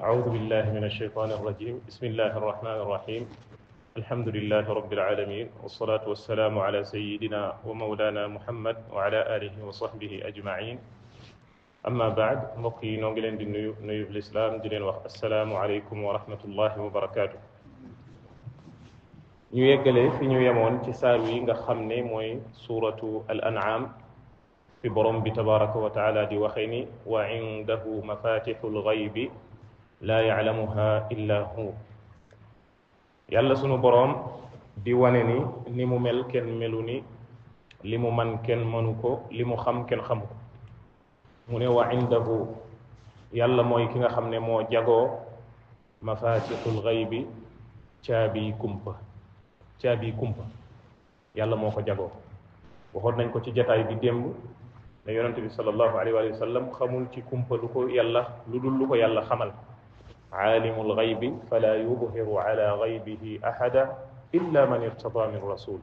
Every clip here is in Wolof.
أعوذ بالله من الشيطان الرجيم بسم الله الرحمن الرحيم الحمد لله رب العالمين والصلاة والسلام على سيدنا ومولانا محمد وعلى آله وصحبه أجمعين أما بعد مقي نونجلين دي نيو الإسلام دين السلام عليكم ورحمة الله وبركاته ñu yeggale fi ñu yemoon ci saar wi nga xam ne mooy suuratu al an'am fi borom bi tabaraka wa taala di waxee ni wa indahu mafatixu lgaybi laa yaclamuha illa hu yàlla sunu boroom di wane ni mu mel kenn melu ni li mu man kenn mënu ko li mu xam kenn xamu ko mu ne wa indahu yàlla mooy ki nga xam ne moo jagoo mafatixul gaybi caabi kumpa yàlla moo ko jagoo waxoon nañ ko ci jataay bi démb ne yonente bi sallallahu alayhi wa sallam xamul ci kumpa lu ko yàlla lu dul lu ko yàlla xamal aalimul gaybi fala yudhiru ala gaybihi ahada illa man irtada min rasul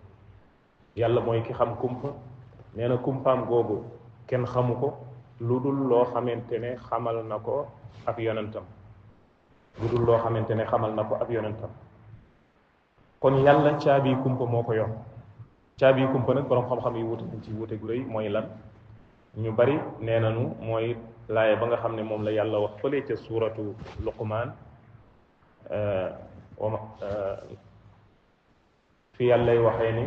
yàlla mooy ki xam kumpa nee na kumpaam googu kenn xamu ko lu dul loo xamante ne xamal na ko ab yonentam kon yàlla caabi kumpa moo ko yor caabi kumpa nag boroom xam-xam yi wuute nañ ci wuute gu rëy mooy lan ñu bari nee nañu mooy laaya ba nga xam ne moom la yàlla wax fële ca suuratu luqmaan fi yàllay waxee ni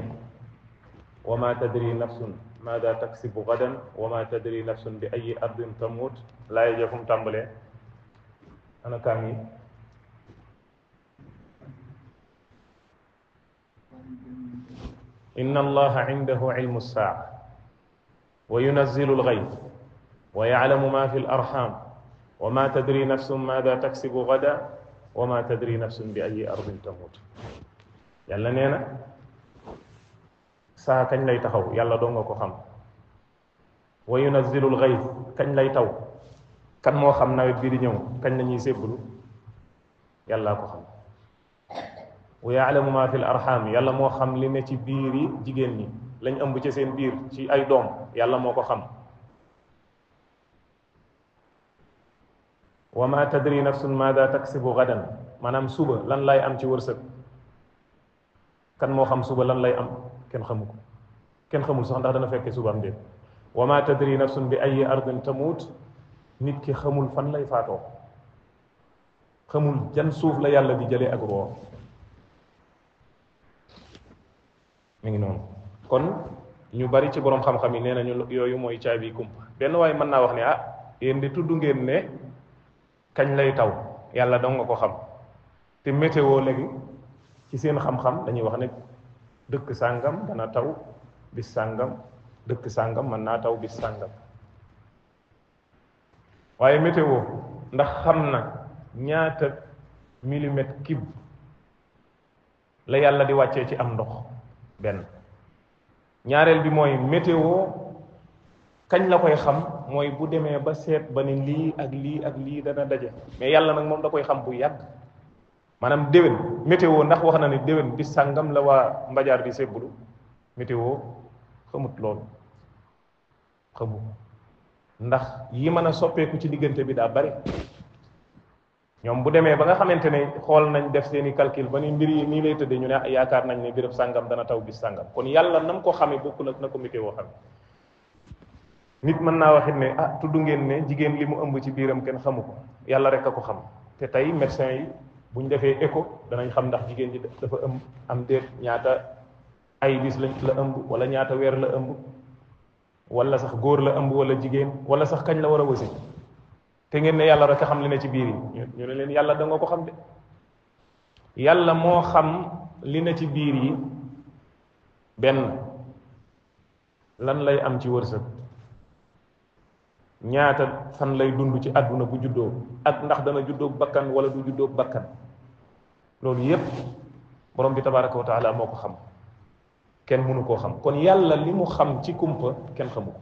wa ma tadri nafsun maada taksibu gadan wa ma tadri nafsun bi ayi ardin tamut laaya ja fu mu tàmbalee ana kaam yi inna allaha indahu ilmu saa wa yunazzilu alghayth wa ya'lamu ma fi al-arham wa ma tadri nafsun maada taksibu gada wa ma tadri nafsun bi ayi ardin tamut yàlla nee na saa kañ lay taxaw yàlla doo nga ko xam wa yunazzilu alghayth kañ lay taw kan moo xam nawet bi di ñëw kañ la ñuy sébblu yàllaa ko xam wa yaalamu ma fi l arham yàlla moo xam li ne ci biir yi jigéen ñi lañ ëmb ci seen biir ci ay doom yàlla moo ko xam wa ma tadri nafsun maada taksibu gadan maanaam suba lan lay am ci wërsëg kan moo xam suba lan lay am kenn xamu ko kenn xamul sax ndax dana fekkee suba am déet wa ma tadri nafsun bi ayi ardin tamut nit ki xamul fan lay faatoo xamul jan suuf la yàlla di jëlee ak roo mi ngi noonu kon ñu bari ci borom xam-xam yi nee nañu yooyu mooy caabi kumpa benn waaye mën naa wax ne yéen di tudd ngeen ne kañ lay taw yàlla dong nga ko xam te météo léegi ci seen xam-xam dañuy wax ne dëkk sàngam dana taw bis sàngam dëkk sàngam mën naa taw bis sàngam waaye météo ndax xam na ñaata millimètre cube la yàlla di wàccee ci am ndox benn ñaareel bi mooy météo kañ la koy xam mooy bu demee ba seet ba ni lii ak lii ak lii dana daje mais yàlla nag moom da koy xam bu yàgg maanaam déwén météo ndax wax na ne déwén bis sàngam la waa mbajaar di sébbulu météo xamut loolu xamu ndax yi mën a soppeeku ci diggante bi daa bari ñoom bu demee ba nga xamante ne xool nañ def seeni calcul ba ni mbir yi nii lay tëddee ñu ne yaakaar nañ ne béréb sàngam dana taw bis sàngam kon yàlla nam ko xamee bokkul ak na ko météo xam nit mën naa waxit ne tudd ngeen ne jigéen li mu ëmb ci biiram kenn xamu ko yàlla rek a ko xam te tey médecin yi buñ defee écho danañ xam ndax jigéen ji dafa ëmb am déet ñaata ay bis lañ la ëmb wala ñaata weer la ëmb wala sax góor la ëmb wala jigéen wala sax kañ la war a wësi te ngeen ne yàlla rek a xam li ne ci biir yi ñu ne leen yàlla da nga ko xam de yàlla moo xam li ne ci biir yi benn lan lay am ci wërsëg ñaata fan lay dund ci àdduna bu juddoo ak ndax dana juddoo bakkan wala du juddoo bakkan loolu yépp borom bi tabaraka wa taala moo ko xam kenn mënu koo xam kon yàlla li mu xam ci kumpa kenn xamu ko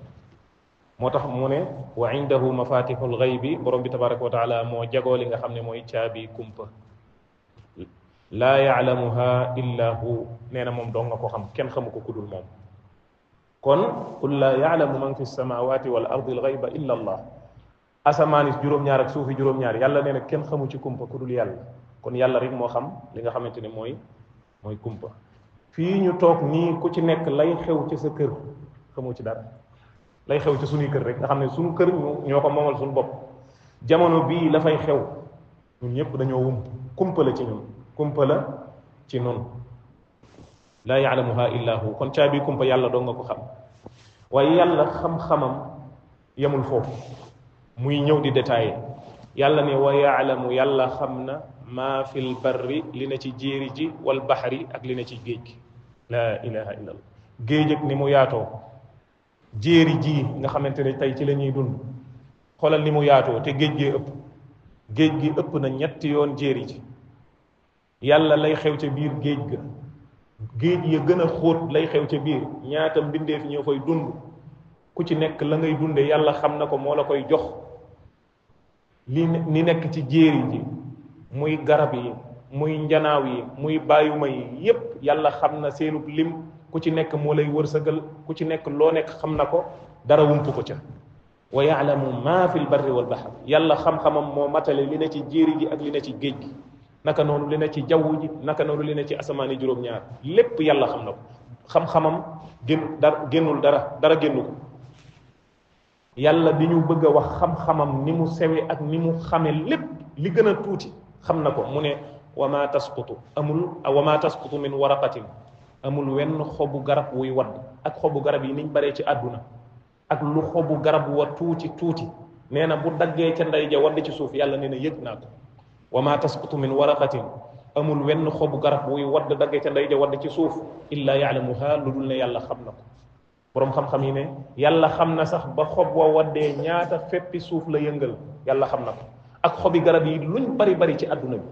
moo tax mu ne wa indahu mafatixul gaybi borom bi tabaraka wa taala moo jagoo li nga xam ne mooy caabi kumpa laa yaalamuha illa hu nee na moom dong nga ko xam kenn xamu ko kudul moom kon qul laa yaalamu man fi samawati wal ardi al gayba illa allah asamaanis juróom-ñaar ak suufi juróom-ñaar yàlla nee na kenn xamu ci kumpa ku dul yàlla kon yàlla rek moo xam li nga xamante ne mooy kumpa fii ñu toog nii ku ci nekk lay xew ci sa kër xamoo ci dara lay xew ci suñuy kër rek nga xam ne suñu kër ñoo ko moomal suñu bopp jamono bii la fay xew ñun ñëpp dañoo kumpa la ci ñun kumpa la ci nun laa yaalamuha illa hu kon caabi kumpa yàlla doo nga ko xam waaye yàlla xam-xamam yemul foofu muy ñëw di détaillé yàlla ne wa yaalamu yàlla xam na maa fil barri li na ci jéeri ji wal baxri ak li na ci géej gi laa ilaha illa allah géej ak ni mu yaatoo jéeri ji nga xamante ne tey ci la ñuy dund xoolal ni mu yaatoo te géej gee ëpp géej gi ëpp na ñetti yoon jéeri ji yàlla lay xew ca biir géej ga géej ya gën a xóot lay xew ca biir ñaata mbindeef ñoo fay dund ku ci nekk la ngay dunde yàlla xam na ko moo la koy jox li nekk ci jéeri ji muy garab yi muy njanaaw yi muy bàyyuma yi yépp yàlla xam na seenub lim ku ci nekk moo lay wërsëgal ku ci nekk loo nekk xam na ko dara wump ko ca wa yaalamu maa fi l barri wal bahr yàlla xam-xamam moo matale li ne ci jéeri ji ak li ne ci géej gi naka noonu li ne ci jaww ji naka noonu li ne ci asamaani juróom-ñaar lépp yàlla xam na ko xam-xamam génnul dara génnu ko yàlla di ñu bëgg a wax xam-xamam ni mu sewe ak ni mu xame lépp li gën a tuuti xam na ko mu ne wa ma tasqutu min waraqatin amul wenn xobu garab wuy wadd ak xobu garab yi niñ baree ci àdduna ak lu xobu garab wa tuuti nee na bu daggee ca ndey ja wadd ci suuf yàlla nee na yëg naa ko wa ma tasqutu min waraqatin amul wenn xobu garab wuy wadd daggee ca ndey ja wadd ci suuf illa yaalamuha lu dul ne yàlla xam na ko boroom xam-xam yi ne yàlla xam na sax ba xob wa waddee ñaata feppi suuf la yëngal yàlla xam na ko ak xobi garab yi luñ bari ci àdduna bi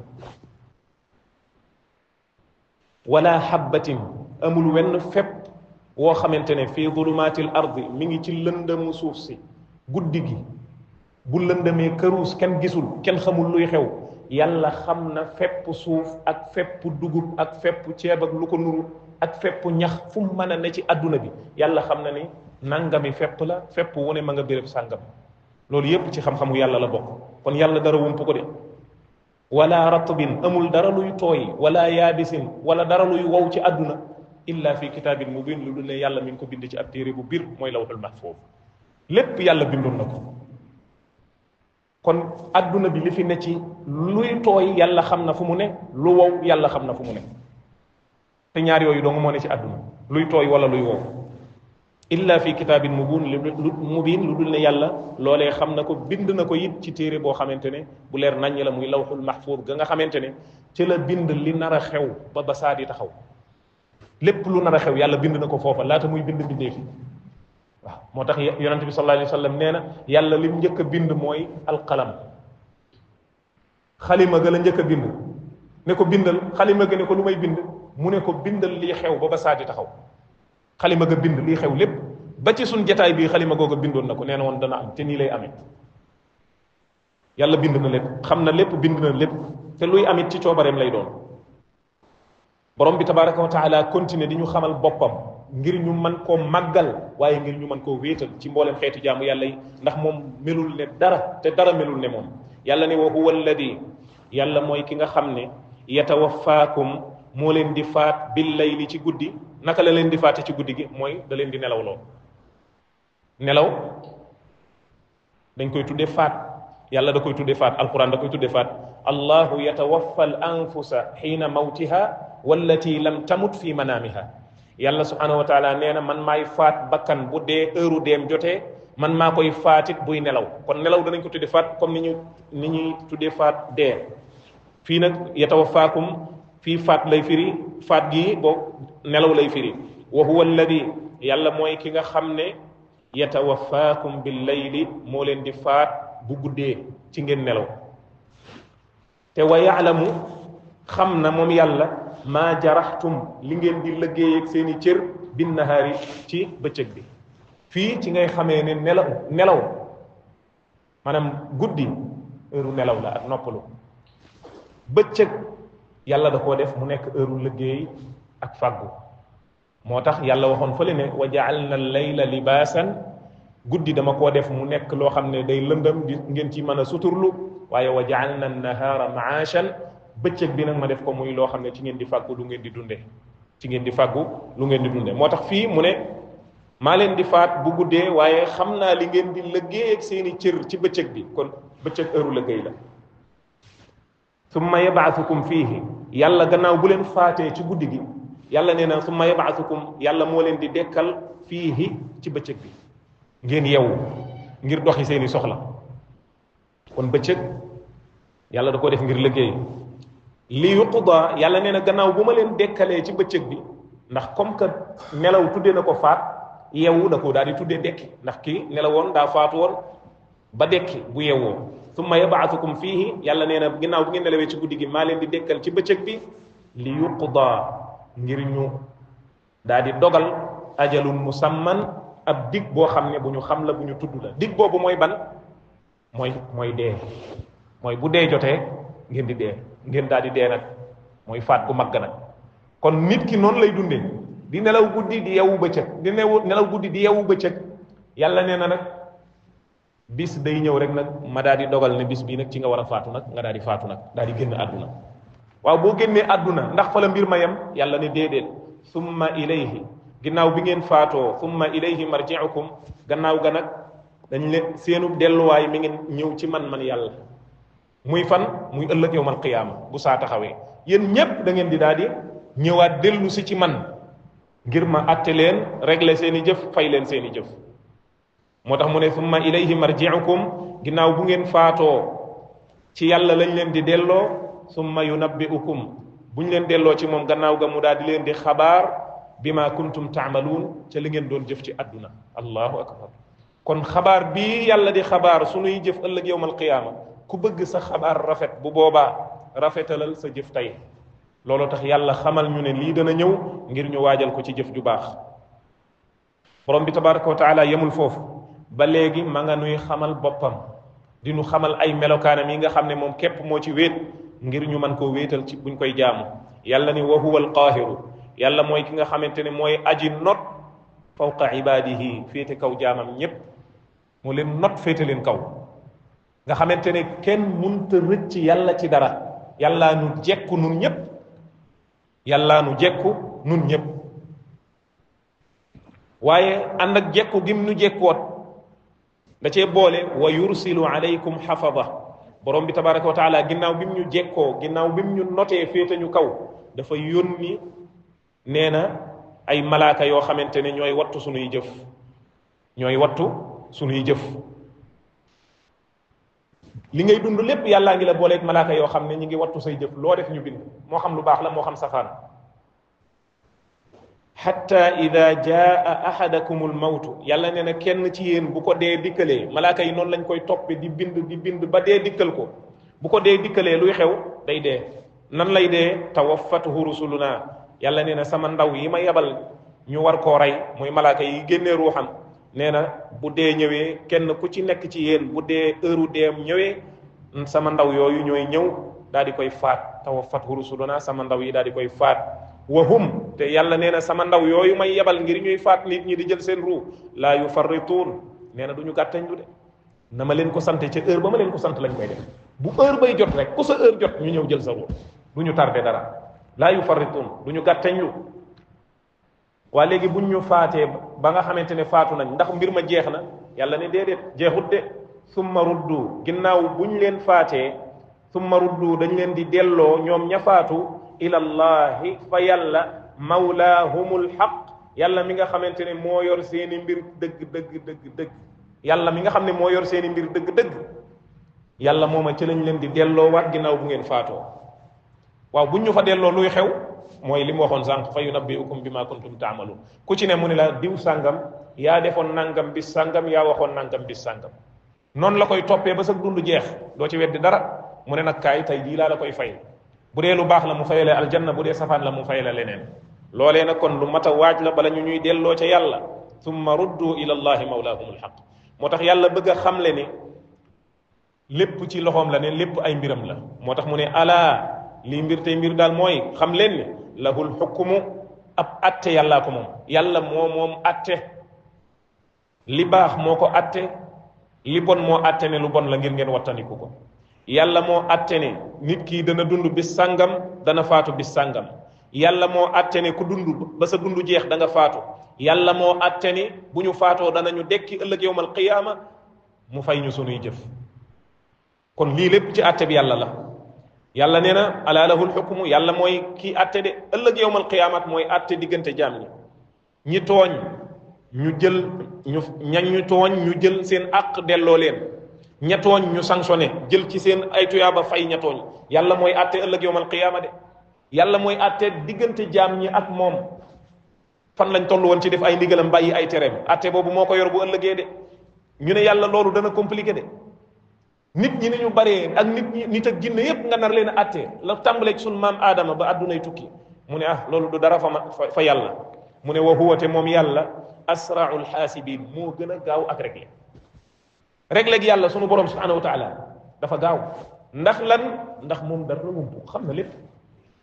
wala habbatin amul wenn fepp woo xamante ne fii zulumatil ardi mi ngi ci lëndëmu suuf si guddi gi bu lëndëmee këruus kenn gisul kenn xamul luy xew yàlla xam na fepp suuf ak fepp dugub ak fepp ceeb ak lu ko nuru ak fepp ñax fu mu mën a ne ci àdduna bi yàlla xam na ni nangami fepp la fepp wu ne ma nga béréb sàngam loolu yépp ci xam-xamu yàlla la bokk kon yàlla dara wump ko de wala ratbin amul dara luy tooy wala yaabisin wala dara luy wow ci àdduna illa fi kitaabin mubin lu dul ne yàlla mi ngi ko bind ci ab téere bu bir mooy lawhul mahfuz lépp yàlla bindoon na ko kon àdduna bi li fi ne ci luy tooy yàlla xam na fu mu ne lu wow yàlla xam na fu mu ne te ñaar yooyu dong moo ne ci àdduna luy tooy wala luy wow illa fi kitaabin mubin lu dul ne yàlla loolee xam na ko bind na ko it ci téere boo xamante ne bu leer naññ la muy lawhul mahfuz ga nga xamante ne ci la bind li nar a xew ba saa di taxaw lépp lu nar a xew yàlla bind na ko foofa laata muy bind bindee fi waaw moo tax yonente bi sallallahu alayhi wa sallam nee na yàlla lim njëkk a bind mooy alqalam xalima ga la njëkk a bind ne ko bindal xalima ga ne ko lu may bind mu ne ko bindal lii xew ba saa di taxaw xalima ga bind lii xew lépp ba ci suñ jataay bii xalima googa bindoon na ko nee na woon dana am te nii lay amee yàlla bind na lépp xam na lépp bind na lépp te luy amit ci coobareem lay doon borom bi tabaraka wa taala continuer di ñu xamal boppam ngir ñu mën koo màggal waaye ngir ñu mën koo wéetal ci mboolem xeetu jaamu yàlla yi ndax moom melul ne dara te dara melul ne moom yàlla ne wa huwa alladi yàlla mooy ki nga xam ne yatawaffaakum moo leen di faat bil layli ci guddi naka la leen di faate ci guddi gi mooy da leen di nelaw loo nelaw dañ koy tuddee faat yàlla da koy tuddee faat alquran da koy tuddee faat allahu yatawaffa al anfusa xiina mawtiha wallati lam tamut fi manaamiha yàlla subhanahu wa taala nee na man maay faat bakkan bu dee heure deem jotee man maa koy faatit buy nelaw kon nelaw danañ ko tuddee faat comme ni ñuy tuddee faat dee fii nag yatawaffaakum fii faat lay firi faat gi boo nelaw lay firi wa huwa alladi yàlla mooy ki nga xam ne yatawaffaakum bil layli moo leen di faat bu guddee ci ngeen nelaw te wa yaalamu xam na moom yàlla maa jaraxtum li ngeen di liggéey ak seeni cër bin nahaari ci bëccëg bi fii ci ngay xamee ne nelaw maanaam guddi heure nelaw la ak noppalu bëccëg yàlla da koo def mu nekk heure liggéey ak fàggu moo tax yàlla waxoon fële ne wa jaalna layla libaasan guddi dama koo def mu nekk loo xam ne day lëndëm di ngeen ci mën a suturlu waaye wa jaalna an-nahaara maashan bëccëg bi nag ma def ko muy loo xam ne ci ngeen di fàggu lu ngeen di dunde ci ngeen di fàggu lu ngeen di dunde moo tax fii mu ne maa leen di faat bu guddee waaye xam naa li ngeen di liggéey ak seeni cër ci bëccëg bi kon bëccëg heure liggéey la summa yabaasukum fiihi yàlla gannaaw bu leen faatee ci guddi gi yàlla nee na summa yabaasukum yàlla moo leen di dekkal fiihi ci bëccëg bi ngeen yeewu ngir doxi seeni soxla kon bëccëg yàlla da ko def ngir liggéey li yuqda yàlla nee na gannaaw bu ma leen dekkalee ci bëccëg bi ndax comme que nelaw tuddee na ko faat yeewu da ko daal di tuddee dekki ndax kii nelawoon daa faatu woon ba dekki bu yeewoo summa yabaasukum fiihi yàlla nee na ginnaaw bu ngeen nelawee ci guddi gi maa leen di dekkal ci bëccëg bi li yuqda ngir ñu daal di dogal ajalun musamman ab dig boo xam ne bu ñu xam la bu ñu tudd la dig boobu mooy ban mooy dee mooy bu dee jotee ngeen di dee ngeen daal di dee nag mooy faat gu mag nag kon nit ki noonu lay dundee di nelaw guddi di yeewu bëccëg di nelaw guddi di yeewu bëccëg yàlla nee na nag bis day ñëw rek nag ma daal di dogal ne bis bii nag ci nga war a faatu nag nga daal di faatu nag daal di génn àdduna waaw boo génnee àdduna ndax fa la mbir ma yem yàlla ne déedéet summa ilayhi ginnaaw bi ngeen faatoo summa ilayhi marji'ukum gannaaw ga nag dañ leen seenu delluwaay mi ngi ñëw ci man yàlla muy fan muy ëllëg yawmal qiyaama bu saa taxawee yéen ñépp da ngeen di daal di ñëwaat dellu si ci man ngir ma atte leen régler seen i jëf fay leen seen i jëf moo tax mu ne summa ilayhi marji'ukum ginnaaw bu ngeen faatoo ci yàlla lañ leen di delloo summa yunabbi'ukum buñ leen delloo ci moom gannaaw ga mu daal di leen di xabaar bima kuntum taamaluun ca li ngeen doon jëf ci àdduna allahu akbar kon xabaar bii yàlla di xabaar sunuy jëf ëllëg yawmal qiyaama ku bëgg sa xabaar rafet bu boobaa rafetalal sa jëf tey looloo tax yàlla xamal ñu ne lii dana ñëw ngir ñu waajal ko ci jëf ju baax borom bi tabaraka wa taala yemul foofu ba léegi ma nga nuy xamal boppam di nu xamal ay melokaanam yi nga xam ne moom képp moo ci wéet ngir ñu mën koo wéetal ci buñ koy jaamu yàlla ni wa huwa alqaahiru yàlla mooy ki nga xamante ne mooy aji not fawqa ibaadihi féete kaw jaamam ñépp moo leen not féete leen kaw nga xamante ne kenn munta rëcc yàlla ci dara yàllaa nu jekku nun ñépp yàllaa nu jekku nun ñépp waaye ànd ak jekku gim nu jekkoot da cee boole wa yursilu alaykum xafada borom bi tabaraka wa taala ginnaaw bim ñu jekkoo ginnaaw bim ñu notee féete ñu kaw dafa yónni nee na ay malaaka yoo xamante ne ñooy wattu sunuy jëf ñooy wattu sunuy jëf li ngay dund lépp yàllaa ngi la booleeg malaaka yoo xam ne ñi ngi wattu say jëf loo def ñu bind moo xam lu baax la moo xam safaan xatta ida jaa ahadakumul mawtu yàlla nee na kenn ci yéen bu ko dee dikkalee malaaka yi noonu lañ koy toppe di bind ba dee dikkal ko bu ko dee dikkalee luy xew day dee nan lay dee tawaffatuhu rusuluna yàlla nee na sama ndaw yi ma yebal ñu war koo rey muy malaaka yi génnee ruuxam nee na bu dee ñëwee kenn ku ci nekk ci yéen bu dee heure deem ñëwee sama ndaw yooyu ñooy ñëw daal di koy faat tawaffatuhu rusuluna sama ndaw yi daal di koy faat wahum te yàlla nee na sama ndaw yooyu may yebal ngir ñuy faat nit ñi di jël seen ruu laa yufarrituun nee na du ñu gàttañ lu de na ma leen ko sant ca heure ba ma leen ko sant lañ koy def bu heure bay jot rek ku sa heure jot ñu ñëw jël sa ruu du ñu tardé dara laa yufarrituun du ñu gàttañ lu waa léegi buñ ñu faatee ba nga xamante ne faatu nañ ndax mbir ma jeex na yàlla ne déedéet jeexut de summa ruddu ginnaaw buñ leen faatee summa ruddu dañ leen di delloo ñoom ña faatu ilallahi fa yàlla mawlaahumul xaq yàlla mi nga xamante ne moo yor seeni mbir dëgg yàlla mi nga xam ne moo yor seeni mbir dëgg yàlla mooma ci lañ leen di delloo waat ginnaaw bu ngeen faatoo waaw buñ ñu fa delloo luy xew mooy li mu waxoon sànq fa yunabbiukum bima kuntum taamaluun ku ci ne mu ne la diw sàngam yaa defoon nangam bis sàngam yaa waxoon nangam bis sàngam noonu la koy toppee ba sa dund jeex doo ci weddi dara mu ne nag kaay tey jii laa la koy fay bu dee lu baax la mu fayale aljanna bu dee safaan la mu fayale leneen loolee nag kon lu mat a waaj la bala ñu ñuy delloo ca yàlla summa ruddu ila allahi mawlaahumul xaq moo tax yàlla bëgg a xamle ne lépp ci loxoom la ne lépp ay mbiram la moo tax mu ne alaa lii mbir tey mbir daal mooy xam leen ne lahul xukmu ab atte yàllaa ko moom yàlla moom atte li baax moo ko atte li bon moo atte ne lu bon la ngir ngeen wattandiku ko yàlla moo atte ne nit ki dana dund bis sàngam dana faatu bis sàngam yàlla moo atte ne ku dund ba sa dund jeex da nga faatu yàlla moo atte ne bu ñu faatoo danañu dekki ëllëg yowmal qiyaama mu fay ñu sunuy jëf kon lii lépp ci atte bi yàlla la yàlla nee na alaa lahul xukmu yàlla mooy kii atte de ëllëg yowmal qiyaamat mooy atte diggante jaam ñi tooñ ñu jël ñu tooñ ñu jël seen àq delloo leen ña tooñ ñu sanctionné jël ci seen ay tuyaaba fay ña tooñ yàlla mooy atte ëllëg yowmal qiyaama de yàlla mooy atte diggante jaam ñi ak moom fan lañ toll woon ci def ay ndigalam bàyyi ay tereem atte boobu moo ko yor bu ëllëgee de ñu ne yàlla loolu dana compliqué de nit ñi ni ñu baree ak nit ak jinne yépp nga nar leen a atte la tàmbalee ci sunu maam aadama ba addunay tukki mu ne loolu du dara fa yàlla mu ne wa huwa te moom yàlla asraul xaasibin moo gën a gaaw ak réglé yàlla sunu borom subhanahu wa taala dafa gaaw ndax lan ndax moom dara wumpu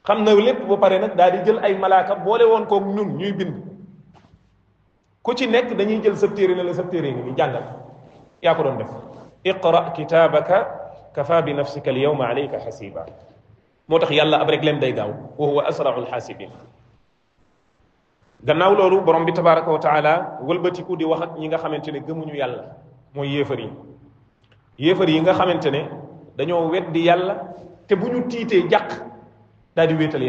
xam na lépp ba pare nag daal di jël ay malaaka boole woon koog ñun ñuy bind ku ci nekk dañuy jël sa téere ne la sa téere ngi ni jàngal yaa ko doon def iqra kitabaka kafa bi nafsika al yawma alayka xasiba moo tax yàlla ab régleem day gaaw wa huwa asraul xaasibin gannaaw loolu borom bi tabaraka wa taala wëlbatiku di wax ak ñi nga xamante ne gëmuñu yàlla mooy yéefar yi nga xamante ne dañoo weddi yàlla te bu ñu tiitee jàq daal di wéetal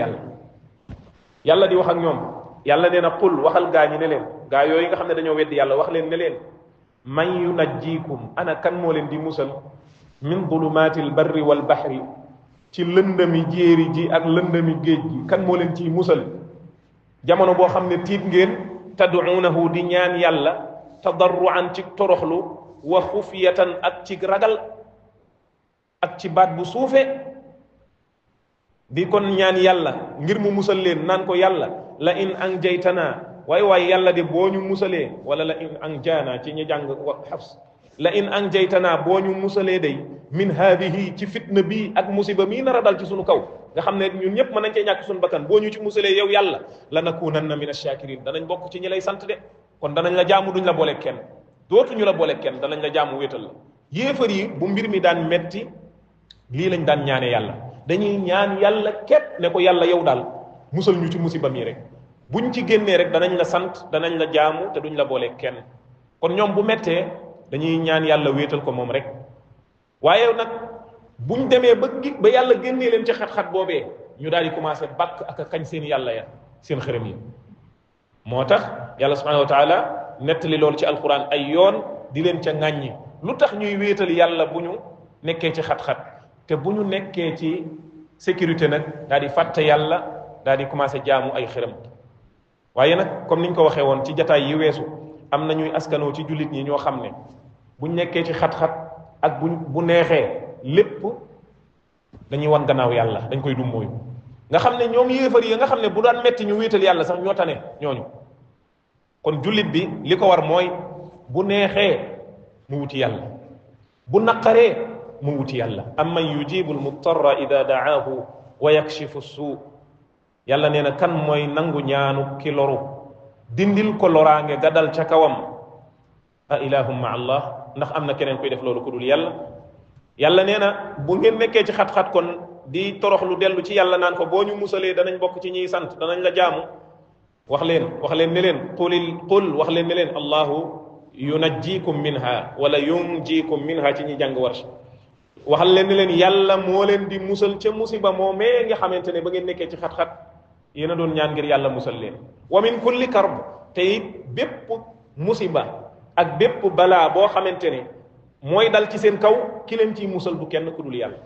yàlla di wax ak ñoom yàlla nee na qul waxal gaa ñi ne leen gaa yooyu nga xam ne dañoo weddi yàlla wax leen ne leen man yunajjikum ana kan moo leen di musal min dulumaati albarri walbahri ci lëndami jéeri ji ak lëndami géej gi kan moo leen ciy musal jamono boo xam ne tiit ngeen tad'uunahu di ñaan yàlla tadarruan ci toroxlu wa xufiyatan ak ci ragal ak ci baat bu suufe di kon ñaan yàlla ngir mu musal leen naan ko yàlla la in anjaytana waay yàlla de boo ñu musalee wala la in anjaana ci ñu jàng xafs la in anjaytana boo ñu musalee day min haadihi ci fitna bii ak musiba mii nar a dal ci sunu kaw nga xam ne ñun ñëpp mën nañ cee ñàkk suñu bakkan boo ñu ci musalee yow yàlla la nakunanna min ash-shakirin danañ bokk ci ñi lay sant de kon danañ la jaamu duñ la boole kenn dootuñu la boole kenn danañ la jaamu wéetal la yéefar yi bu mbir mi daan metti lii lañ daan ñaane yàlla dañuy ñaan yàlla képp ne ko yàlla yow daal musal ñu ci musiba mii rek buñ ci génnee rek danañ la sant danañ la jaamu te duñ la boole kenn kon ñoom bu mettee dañuy ñaan yàlla wéetal ko moom rek waaye nag buñ demee ba yàlla génnee leen ci xat-xat boobee ñu daal di commencé bàkk ak a kañ seen yàlla ya seen xërëm yi moo tax yàlla subhanahu wa taala nettali loolu ci alquran ay yoon di leen ca ŋàññi lu tax ñuy wéetal yàlla bu ñu nekkee ci xat-xat te bu ñu nekkee ci sécurité nag daal di fàtte yàlla daal di commencé jaamu ay xërëm waaye nag comme niñ ko waxee woon ci jataay yi weesu am na ñuy askanoo ci jullit ñi ñoo xam ne buñ nekkee ci xat-xat ak bu neexee lépp dañuy wan gannaaw yàlla dañ koy dummóoyu nga xam ne ñoom yéefar yi nga xam ne bu daan metti ñu wéetal yàlla sax ñoo tane ñooñu kon jullit bi li ko war mooy bu neexee mu wuti yàlla bu naqaree mu wuti yàlla amman yujibu almutarra ida daahu wa yakshifu suu yàlla nee na kan mooy nangu ñaanu ki loru dindil ko loraange gadal ca kawam a ilahum ma allah ndax am na keneen kuy def loolu ku dul yàlla nee na bu ngeen nekkee ci xat-xat kon di toroxlu dellu ci yàlla naan ko boo ñu musalee danañ bokk ci ñiy sant danañ la jaamu wax leen ne leen qul wax leen ne leen allahu yunajjikum minha wala yunjikum minha ci ñi jàng warsh waxal leen ne leen yàlla moo leen di musal ca musiba moomee nga xamante ne ba ngeen nekkee ci xat-xat yéen a doon ñaan ngir yàlla musal leen wa min kulli karb te it bépp musiba ak bépp balaa boo xamante ne mooy dal ci seen kaw ki leen ciy musal du kenn ku dul yàlla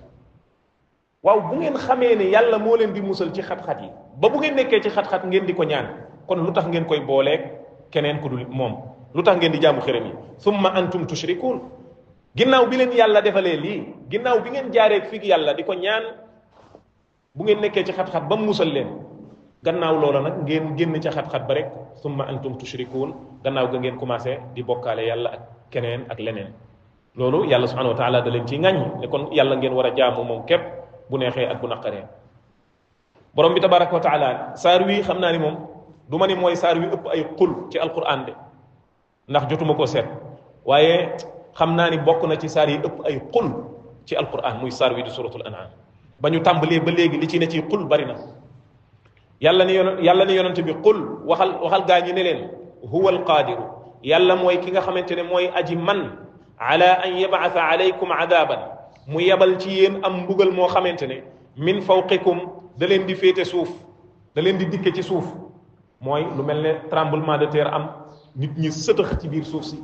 waaw bu ngeen xamee ne yàlla moo leen di musal ci xat-xat yi ba bu ngeen nekkee ci xat-xat ngeen di ko ñaan kon lu tax ngeen koy booleeg keneen ku dul moom lu tax ngeen di jaamu xërëm yi summa antum tushrikuun ginnaaw bi leen yàlla defalee lii ginnaaw bi ngeen jaaree fii yàlla di ko ñaan bu ngeen nekkee ci xat-xat ba mu musal leen gannaaw loola nag ngeen génn ca xat-xat ba rek summa antum tushrikuun gannaaw ga ngeen commencé di bokkaale yàlla ak keneen ak leneen loolu yàlla subhanahu wa taala da leen ciy ŋàññ ne kon yàlla ngeen war a jaamu moom képp bu neexee ak bu naqaree borom bi tabaraka wa taala saar wi xam naa ni moom du ma ni mooy saar wi ëpp ay xul ci alquran de ndax jotuma ko seet waaye xam naa ni bokk na ci saar yi ëpp ay qul ci alquran muy saar wi di suratul an'am ba ñu tàmbalee ba léegi li ci ne ci qul bari na yàlla ni yonent bi qul waxal gaa ñi ne leen huwa alqadiru yàlla mooy ki nga xamante ne mooy aji man ala an yab'atha alaykum adaban mu yebal ci yéen am mbugal moo xamante ne min fawqikum da leen di féete suuf da leen di dikke ci suuf mooy lu mel ne tremblement de terre am nit ñi sëtëx ci biir suuf si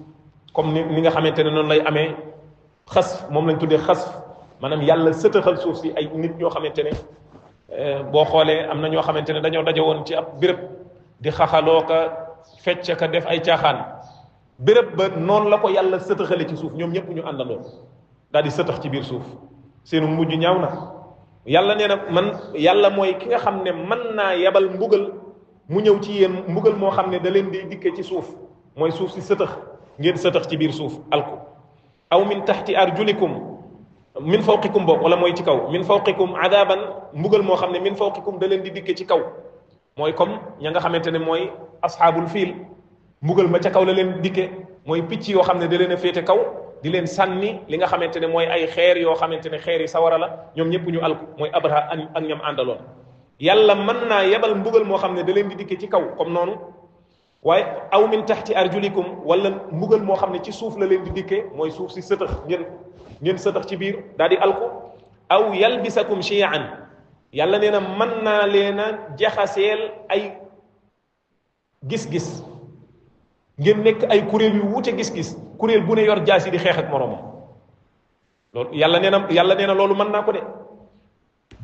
comme ni nga xamante ne noonu lay amee xas moom lañ tuddee xas maanaam yàlla sëtëxal suuf si ay nit ñoo xamante ne boo xoolee am na ñoo xamante ne dañoo daje woon ci ab béréb di xaxaloo ka fecc ka def ay caaxaan béréb ba noonu la ko yàlla sëtëxale ci suuf ñoom ñëpp ñu àndandoo daal di sëtëx ci biir suuf seenu mujj ñaaw na yàlla nee na man yàlla mooy ki nga xam ne mën naa yebal mbugal mu ñëw ci yéen mbugal moo xam ne da leen di dikke ci suuf mooy suuf si sëtëx ngeen sëtëx ci biir suuf alku aw min taxti arjulikum min fawqikum boog wala mooy ci kaw min fawqikum adaban mbugal moo xam ne min fawqikum da leen di dikke ci kaw mooy comme ña nga xamante ne mooy asxaabul fiil mbugal ma ca kaw la leen dikke mooy picc yoo xam ne da leen a féete kaw di leen sànni li nga xamante ne mooy ay xeer yoo xamante ne xeer yi sawara la ñoom ñëpp ñu alku mooy abraha ak ñam àndaloon yàlla mën naa yebal mbugal moo xam ne da leen di dikke ci kaw comme noonu waaye aw min taxti arjulikum wala mbugal moo xam ne ci suuf la leen di dikke mooy suuf si sëtëx ngeen sëtëx ci biir daal di alku aw yalbisakum shiyaan yàlla nee na mën naa leen a jaxaseel ay gis-gis ngeen nekk ay kuréel yu wuute gis-gis kuréel bu ne yor jaasi di xeex ak moroomam loolu yàlla nee na loolu mën naa ko de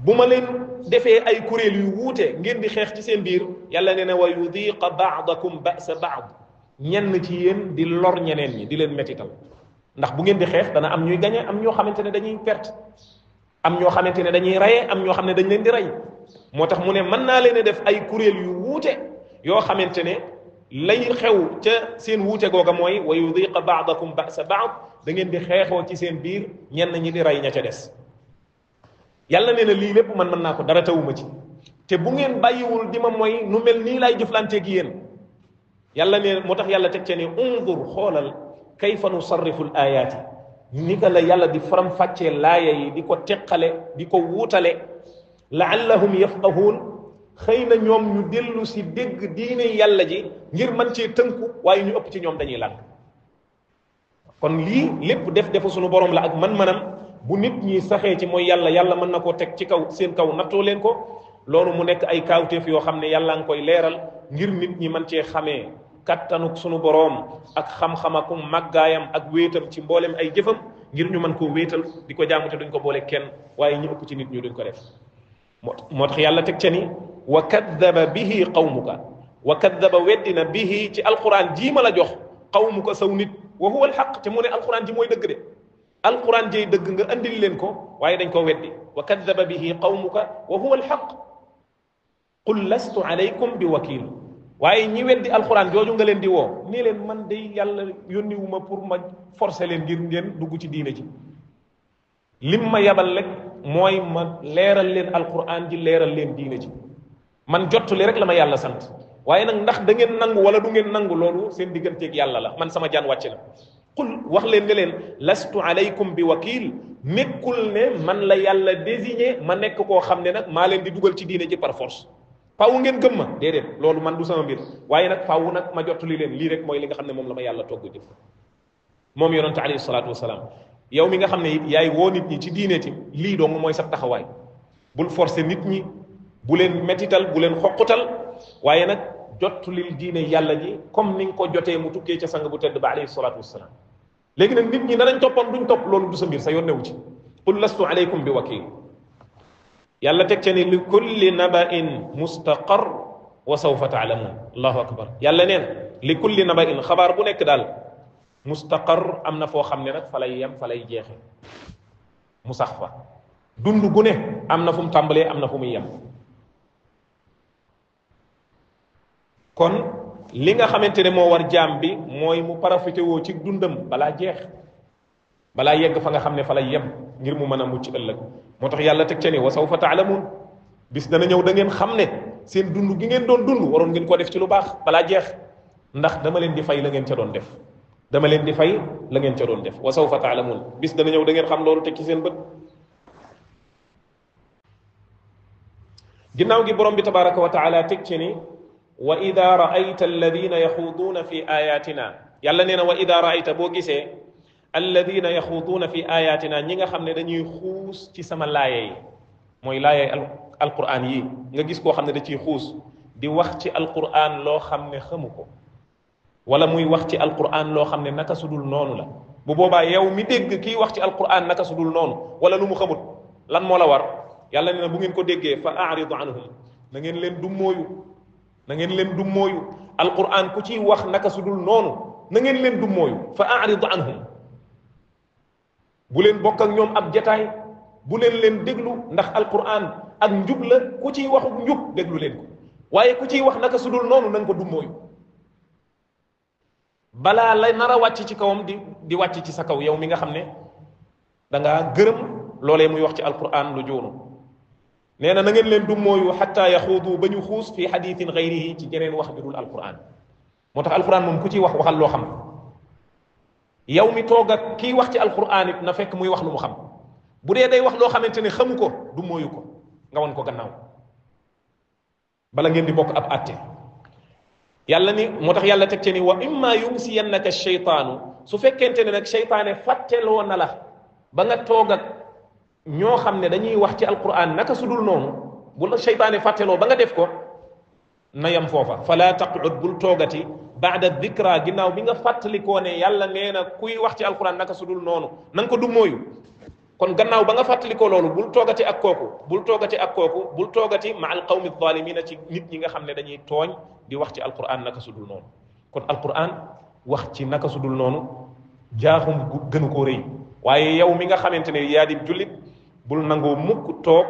bu ma leen defee ay kuréel yu wuute ngeen di xeex ci seen biir yàlla nee na wa yudiqa baadakum ba'sa baad ñenn ci yéen di lor ñeneen ñi di leen mettital ndax bu ngeen di xeex dana am ñuy gañe am ñoo xamante ne dañuy perte am ñoo xamante ne dañuy raye am ñoo xam ne dañ leen di rey moo tax mu ne mën naa leen a def ay kuréel yu wuute yoo xamante ne lay xew ca seen wuute googa mooy wa yudiqa baadakum ba'sa baad da ngeen di xeexoo ci seen biir ñenn ñi di rey ña ca des yàlla nee na lii lépp man mën naa ko dara tawuma ci te bu ngeen bàyyiwul di ma mooy nu mel nii laay jëflanteeg yéen yàlla nee moo tax yàlla teg ca ne undur xoolal kayfa nusarrifu l ayaati ni ka la yàlla di faram fàccee laaya yi di ko teqale di ko wuutale laallahum yafqahuun xëy na ñoom ñu dellu si dégg diine yàlla ji ngir man cee tënku waaye ñu ëpp ci ñoom dañuy lànk kon lii lépp defu sunu borom la ak man-manam bu nit ñi saxee ci mooy yàlla mën na koo teg ci kaw seen kaw nattoo leen ko loolu mu nekk ay kaawteef yoo xam ne yàlla nga koy leeral ngir nit ñi mën cee xamee kattanuk sunu boroom ak xam-xamakum màggaayam ak wéetam ci mboolem ay jëfam ngir ñu mën koo wéetal di ko jaamu te duñ ko boole kenn waaye ñu ëpp ci nit ñu duñ ko def moo tax yàlla teg ca ni wa kaddaba bihi qawmuka wa kaddaba weddina bihi ci alquran jii ma la jox qawmuka saw nit wa huwa alxaq te mu ne alquran ji mooy dëgg de alquran jey dëgg nga andil leen ko waaye dañ koo weddi wa kaddaba bihi qawmuka wa huwa alxaq qul lastu alaykum bi wakil waaye ñi weddi alquran jooju nga leen di woo nii leen man day yàlla yónniwu ma pour ma forcer leen ngir ngeen dugg ci diine ji lim ma yabal rek mooy ma leeral leen alquran ji leeral leen diine ji man jottali rek la ma yàlla sant waaye nag ndax da ngeen nangu wala du ngeen nangu loolu seen digganteeg yàlla la man sama jaan wàcc la qul wax leen ne leen lastu alaykum bi wakil nekkul ne man la yàlla désigné ma nekk koo xam ne nag maa leen di dugal ci diine ji par force faaw ngeen gëm ma déedéet loolu man du sama mbir waaye nag faaw nag ma jottali leen lii rek mooy li nga xam ne moom la ma yàlla togg jëf moom yonente alayhi salaatu wasalaam yow mi nga xam ne it yaay woo nit ñi ci diine ti lii dong mooy sa taxawaay bul forcer nit ñi bu leen mettital bu leen xoqutal waaye nag jottulil diine yàlla ji comme ni nga ko jotee mu tukkee ca sang bu tedd ba alayhi salaatu wasalaam léegi nag nit ñi danañ toppoon duñ topp loolu du sa mbir sa yoon newu ci qul lastu alaykum bi wakil yàlla teg ca ni li kulli naba'in mustaqar wa sawfa taalamuun allahu akbar yàlla neen li kulli naba'in xabaar bu nekk daal mustaqar am na foo xam ne nag fa lay yem fa lay jeexe mu sax fa dund gu ne am na fu mu tàmbalee am na fu muy yem kon li nga xamante ne moo war jaam bi mooy mu profité woo ci dundam balaa jeex balaa yegg fa nga xam ne fa lay yem ngir mu mën a mucc ëllëg moo tax yàlla teg ca ni wa sawfa taalamuun bis dana ñëw da ngeen xam ne seen dund gi ngeen doon dund waroon ngeen ko def ci lu baax balaa jeex ndax dama leen di fay la ngeen ca doon def dama leen di fay la ngeen ca doon def wa sawfa taalamun bis dana ñëw da ngeen xam loolu teg ci seen bët ginnaaw gi borom bi tabaraka wa taala teg ci ni wa ida raayta alladina yaxuuduuna fi ayatina yàlla nee na wa ida raayta boo gisee alladina yaxuuduuna fi ayatina ñi nga xam ne dañuy xuus ci sama laaye yi mooy laaye alquran yi nga gis koo xam ne da ciy xuus di wax ci alquran loo xam ne xamu ko wala muy wax ci alquran loo xam ne naka sudul noonu la bu boobaa yow mi dégg kii wax ci alquran naka sudul noonu wala lu mu xamut lan moo la war yàlla nee na bu ngeen ko déggee fa aaridu anhum na ngeen leen du mooyu na ngeen leen du mooyu alquran ku ciy wax naka sudul noonu na ngeen leen du mooyu fa aaridu anhum bu leen bokk ak ñoom ab jataay bu leen déglu ndax alquran ak njub la ku ciy waxu njub déglu leen ko waaye ku ciy wax naka sudul noonu na nga ko du mooyu balaa lay nar a wàcc ci kawam di wàcc ci sa kaw yow mi nga xam ne da ngaa gërëm loolee muy wax ci alquran lu joonu nee na ngeen leen du mooyu xatta yaxuudu ba ñu xuus fi xadiisin gayrihi ci geneen wax bi dul alquran moo tax alquran moom ku ciy wax waxal loo xam yow mi toog ak kii wax ci alquran it na fekk muy wax lu mu xam bu dee day wax loo xamante ne xamu ko du mooyu ko nga won ko gannaaw bala ngeen di bokk ab àtte yàlla ni moo tax yàlla teg ci ni wa imma yunsiyannaka sheytaanu su fekkente ne nag sheytaane fàtteloo na la ba nga toog ak ñoo xam ne dañuy wax ci alquran naka su dul noonu bu la sheytaane fàtteloo ba nga def ko na yam foofa fala taqud bul toogati baada dikra ginnaaw bi nga fàttalikoo ne yàlla nee na kuy wax ci alquran naka su dul noonu na nga ko du mooyu kon gannaaw ba nga fàttalikoo loolu bul toogati ak kooku bul toogati ak kooku bul toogati ma al qawmi zalimina ci nit ñi nga xam ne dañuy tooñ di wax ci alquran naka su dul noonu kon alquran wax ci naka su dul noonu jaaxum gënu koo rëy waaye yow mi nga xamante ne yaa di jullit bul nangoo mukk toog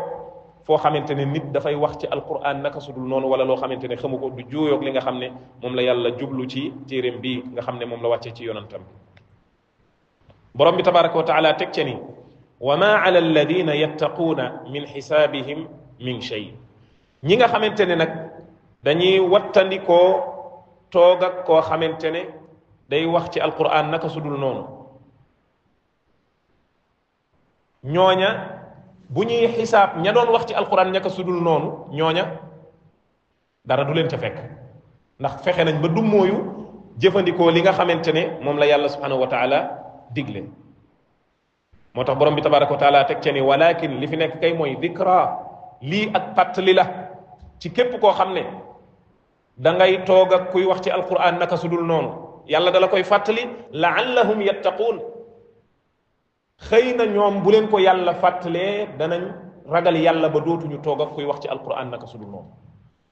foo xamante ne nit dafay wax ci alquran naka su dul noonu wala loo xamante ne xamu ko du juuyoog li nga xam ne moom la yàlla jublu ci téeréem bi nga xam ne moom la wàccee ci yonantam bi borom bi tabaraka wa taala teg ca ni wa ma ala alladina yattaquuna min xisaabihim min shay ñi nga xamante ne nag dañuy wattandikoo toog ak koo xamante ne day wax ci alquran naka su dul noonu ñooña bu ñuy xisaab ña doon wax ci alquran ñaka su dul noonu ñooña dara du leen ca fekk ndax fexe nañ ba du mooyu jëfandikoo li nga xamante ne moom la yàlla subhanahu wa taala digle moo tax borom bi tabaraka wa taala teg ca ni walakin li fi nekk kay mooy dikra lii ak pàttali la ci képp koo xam ne da ngay toog ak kuy wax ci alquran naka su dul noonu yàlla dala koy fàttali laallahum yattaquun xëy na ñoom bu leen ko yàlla fàttalee danañ ragal yàlla ba dootuñu toog ak kuy wax ci alquran naka su dul noonu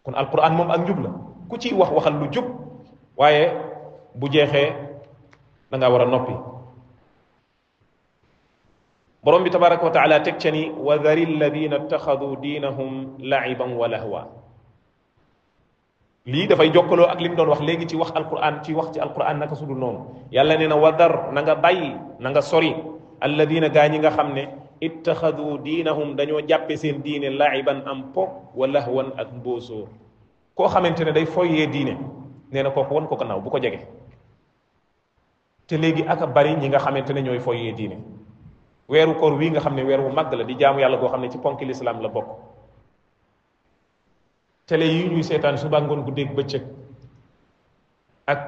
kon alquran moom ak njub la ku ciy wax waxal lu jub waaye bu jeexee da ngaa war a noppi borom bi tabaraka wa taala teg ca ni wa dhari alladina ittaxadu diinahum laiban wa lahwa lii dafay jokkaloo ak li mu doon wax léegi ci wax alquran ci wax ci alquran naka su dul noonu yàlla nee na wa dar na nga bàyyi na nga sori alladina gaa ñi nga xam ne ittaxadu diinahum dañoo jàppe seen diine laiban am po wa lahwan ak mbóosóor koo xamante ne day foyee diine nee na kooku wan ko gannaaw bu ko jege te léegi aka bari ñi nga xamante ne ñooy foyee diine weeru koor wii nga xam ne weer wu màgg la di jaamu yàlla goo xam ne ci ponki lislaam la bokk télé yi ñuy seetaan suba ngoon guddeeg bëccëg ak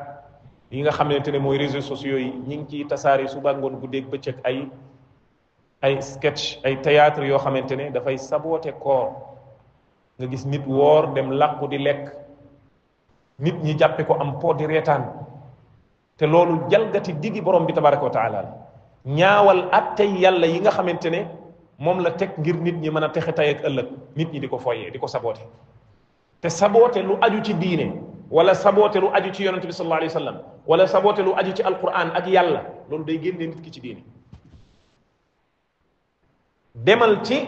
yi nga xamante ne mooy réseaux sociaux yi ñi ngi ciy tasaare suba ngoon guddeeg bëccëg ay sketch ay théâtre yoo xamante ne dafay saboote koor nga gis nit woor dem làqu di lekk nit ñi jàppe ko am po di reetaan te loolu jalgati diggi borom bi tabaraka wa taala ñaawal attey yàlla yi nga xamante ne moom la teg ngir nit ñi mën a texe tay ak ëllëg nit ñi di ko foyee di ko saboote te saboote lu aju ci diine wala saboote lu aju ci yonente bi sallallahu alayhi wa sallam wala saboote lu aju ci alquran ak yàlla loolu day génnee nit ki ci diine demal ci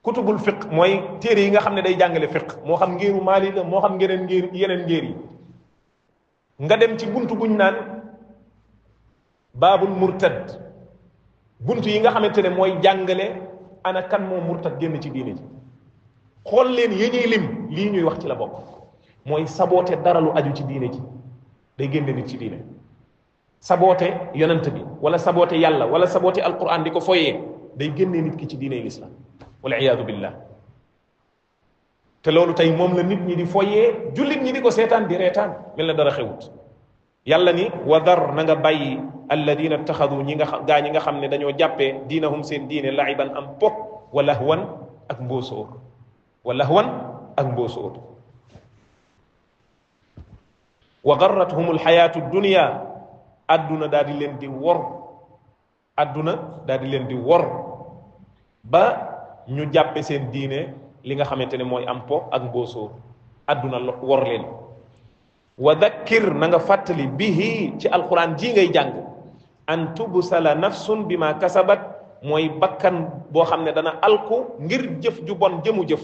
kutubul fiq mooy téere yi nga xam ne day jàngale fiq moo xam ngéeru maali la moo xam ngeneen ngéer yeneen ngéer yi nga dem ci buntu buñ naan baabul murtad buntu yi nga xamante ne mooy jàngale ana kan moo murtad génn ci diine ji xool leen yi ñuy lim lii ñuy wax ci la bokk mooy saboote dara lu aju ci diine ji day génne nit ci diine saboote yonent bi wala saboote yàlla wala saboote alquran di ko foyee day génne nit ki ci diine l'islam wal iyaadu billah te loolu tey moom la nit ñi di foyee jullit ñi di ko seetaan di reetaan mel na dara xewut yàlla ni wa dar na nga bàyyi alladina taxadu ñi nga gaa ñi nga xam ne dañoo jàppee diinahum seen diine laiban am pok wa lahwan ak mbóosóor wa lahwan ak mbóosóor wa garrathum alxayaatu dunia adduna daal di leen di wor adduna daal di leen di wor ba ñu jàppe seen diine li nga xamante ne mooy am po ak mbóosóor adduna wor leen wa dakkir na nga fàttali bihi ci alquran ji ngay jàng an tubsala nafsun bi ma kasabat mooy bakkan boo xam ne dana alku ngir jëf ju bon jëmu jëf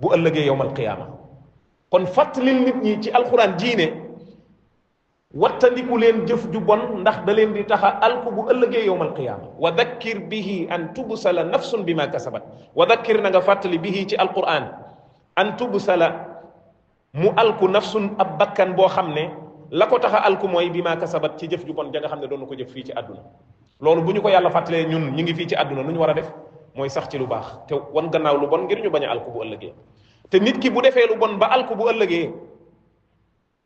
bu ëllëgee yowmal qiyaama kon fàttalil nit ñi ci alquran ji ne wattandiku leen jëf ju bon ndax da leen di taxa alku bu ëllëgee yowmal qiyaama wa dakkir bihi an tubsala nafsun bi ma kasabat wa dakkir na nga fàttali bihi ci alquran an tubsala mu alku nafsun ab bakkan boo xam ne la ko tax a alku mooy bi maa kasabat ci jëf ju bon ja nga xam ne doon na ko jëf fii ci àdduna loolu bu ñu ko yàlla fàttalee ñun ñu ngi fii ci àdduna nu ñu war a def mooy sax ci lu baax te wan gannaaw lu bon ngir ñu bañ a alku bu ëllëgee te nit ki bu defee lu bon ba alku bu ëllëgee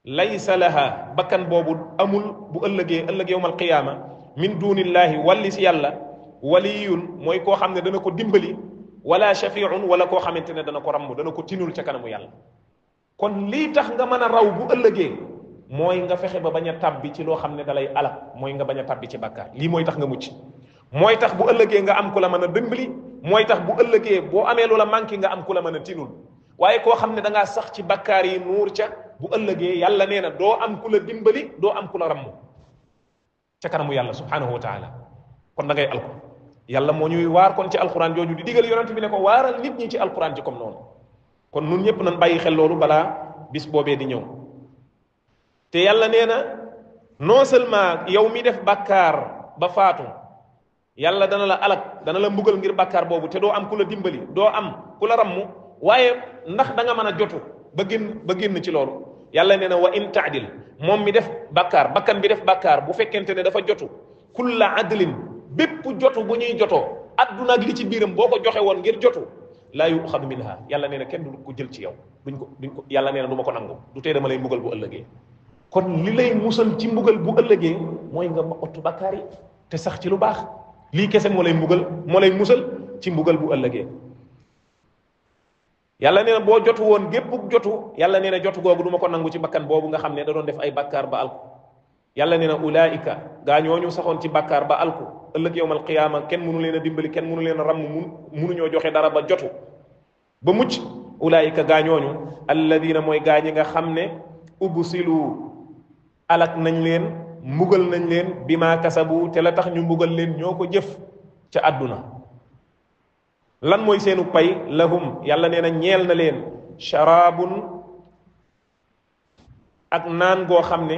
laysa laha bakkan boobu amul bu ëllëgee yawmal qiyaama min dunillahi walli si yàlla waliyun mooy koo xam ne dana ko dimbali wala shafiun wala koo xamante ne dana ko ramm dana ko tinul ca kanamu yàlla kon lii tax nga mën a raw bu ëllëgee mooy nga fexe ba bañ a tabbi ci loo xam ne dalay alak mooy nga bañ a tabbi ci bàkkaar lii mooy tax nga mucc mooy tax bu ëllëgee nga am ku la mën a dimbali mooy tax bu ëllëgee boo amee lu la manqué nga am ku la mën a tinul waaye koo xam ne da ngaa sax ci bàkkaar yi nuur ca bu ëllëgee yàlla nee na doo am ku la dimbali doo am ku la ramm ca kanamu yàlla subhanahu wa taala kon da ngay alko yàlla moo ñuy waar kon ci alquran jooju di digal yonent bi ne ko waaral nit ñi ci alquran ci comme noonu kon nun ñëpp nañ bàyyi xel loolu balaa bis boobee di ñëw te yàlla nee na non seulement yow mi def bàkkaar ba faatu yàlla dana la alak dana la mbugal ngir bàkkaar boobu te doo am ku la dimbali doo am ku la ramm waaye ndax da nga mën a jotu ba génn ci loolu yàlla nee na wa in taadil moom mi def bàkkaar bakkan bi def bàkkaar bu fekkente ne dafa jotu kulla adlin bépp jotu bu ñuy jotoo adduna ak li ci biiram boo ko joxe woon ngir jotu laa yuxadu minha yàlla nee na kenn du ko jël ci yow duñ ko yàlla nee na du ma ko nangu du tee dama lay mbugal bu ëllëgee kon li lay musal ci mbugal bu ëllëgee mooy nga ma ottu bàkkaar yi te sax ci lu baax lii kese moo lay musal ci mbugal bu ëllëgee yàlla nee na boo jotu woon gépp jotu yàlla nee na jotu googu du ma ko nangu ci bakkan boobu nga xam ne da doon def ay bàkkaar ba alku yàlla nee na ulaika gaa ñooñu saxoon ci bàkkaar ba alku ëllëg yawmal qiyaama kenn mënu leen a dimbali kenn mënu leen a ramm mënuñoo joxe dara ba jotu ba mucc ulaika gaa ñooñu alladina mooy gaa ñi nga xam ne ubsilu alak nañ leen mbugal nañ leen bi maa kasabu te la tax ñu mbugal leen ñoo ko jëf ca àdduna lan mooy seenu pay lahum yàlla nee na ñeel na leen sharaabun ak naan goo xam ne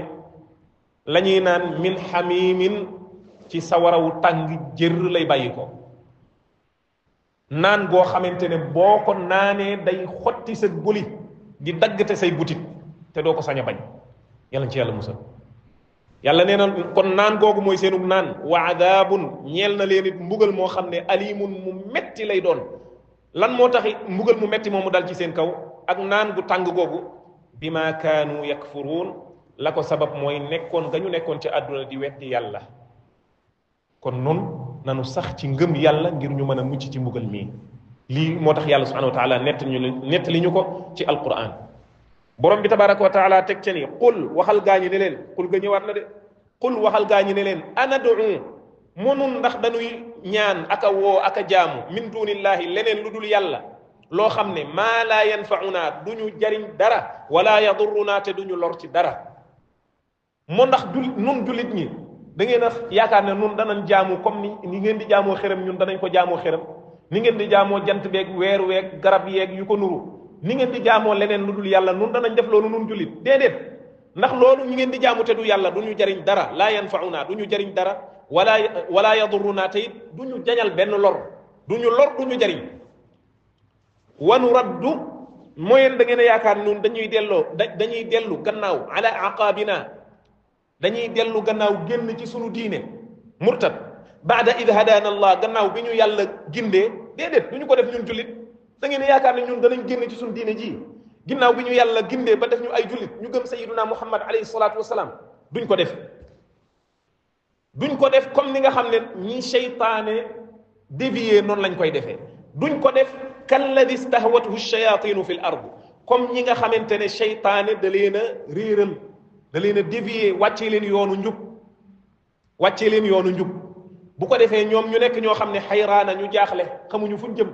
la ñuy naan min xamimin ci sawarawu tàng jër lay bàyyi ko naan goo xamante ne boo ko naanee day xotti sa buli di daggate say butit te doo ko sañ a bañ yàlla ci yàlla musal yàlla nee na kon naan googu mooy seenug naan wa adaabun ñeel na leen it mbugal moo xam ne alimun mu metti lay doon lan moo tax mbugal mu metti moomu dal ci seen kaw ak naan gu tàng googu bi ma kaanu yakfuruun la ko sabab mooy nekkoon nga ñu nekkoon ci àdduna di weddi yàlla kon nun nanu sax ci ngëm yàlla ngir ñu mën a mucc ci mbugal mii lii moo tax yàlla subhanahu wa taala nettali ñu ko ci alquran borom bi tabaraka wa taala teg ca ni qul waxal gaañi ne leen qul ga ñëwaat na de qul waxal gaañi ne leen anadu mënun ndax dañuy ñaan aka woo aka jaamu min dunillahi leneen lu dul yàlla loo xam ne maa laa yanfauna du ñu jariñ dara wala yadurruna te du ñu lor ci dara moo ndax nun jullit ñi da ngeen a yaakaar ne nun danañ jaamu comme ni ngeen di jaamoo xërëm ñun danañ ko jaamoo xërëm ni ngeen di jaamoo jant beeg weer weeg garab yeeg yu ko nuru ni ngeen di jaamoo leneen lu dul yàlla nun danañ def loolu nun jullit déedéet ndax loolu ñi ngeen di jaamu te du yàlla du ñu jariñ dara laa yanfauna du ñu jariñ dara wala yadurruna te it du ñu jañal benn lor du ñu lor du ñu jariñ wanu raddu mooy da ngeen a yaakaar nun dañuy dellu gannaaw ala aqaabina dañuy dellu gannaaw génn ci sunu diine murtad baada id hadana allah gannaaw bi ñu yàlla gindee déedéet du ñu ko def ñun jullit da ngeen a yaakaar ne ñun danañ génn ci sunu diine ji ginnaaw bi ñu yàlla gindee ba def ñu ay jullit ñu gëm sayiduna muhammad alayhi salaatu wasalaam duñ ko def comme ni nga xam ne ñi seytaane dévié noonu lañ koy defee duñ ko def kalladi stahwatuhu shayatinu fi l ard comme ñi nga xamante ne seytaane da leen a réeral da leen a dévié wàccee leen yoonu njub bu ko defee ñoom ñu nekk ñoo xam ne xayraana ñu jaaxle xamuñu fuñ jëm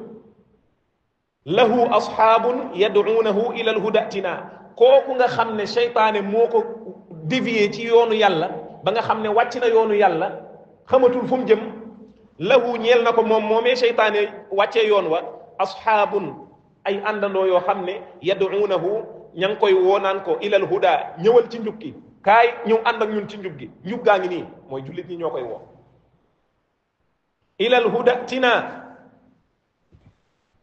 lahu asxaabun yad'uunahu ila alhudatina kooku nga xam ne seytaane moo ko dévié ci yoonu yàlla ba nga xam ne wàcc na yoonu yàlla xamatul fu mu jëm lahu ñeel na ko moom moomee seytaane wàccee yoon wa asxaabun ay àndandoo yoo xam ne yad'uunahu ña ngi koy woo naan ko ilal huda ñëwal ci njub gi kaay ñëw ànd ak ñun ci njub gi njub gaa ngi nii mooy jullit ñi ñoo koy woo ilal huda tina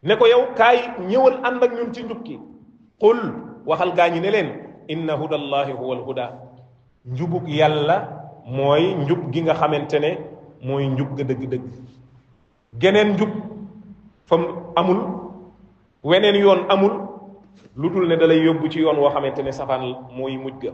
ne ko yow kaay ñëwal ànd ak ñun ci njub gi qul waxal gaa ñi ne leen inna hudallahi huwa al huda njubug yàlla mooy njub gi nga xamante ne mooy njub ga dëgg-dëgg geneen njub fam amul weneen yoon amul lu dul ne da lay yóbbu ci yoon woo xamante ne safaan mooy mujj ga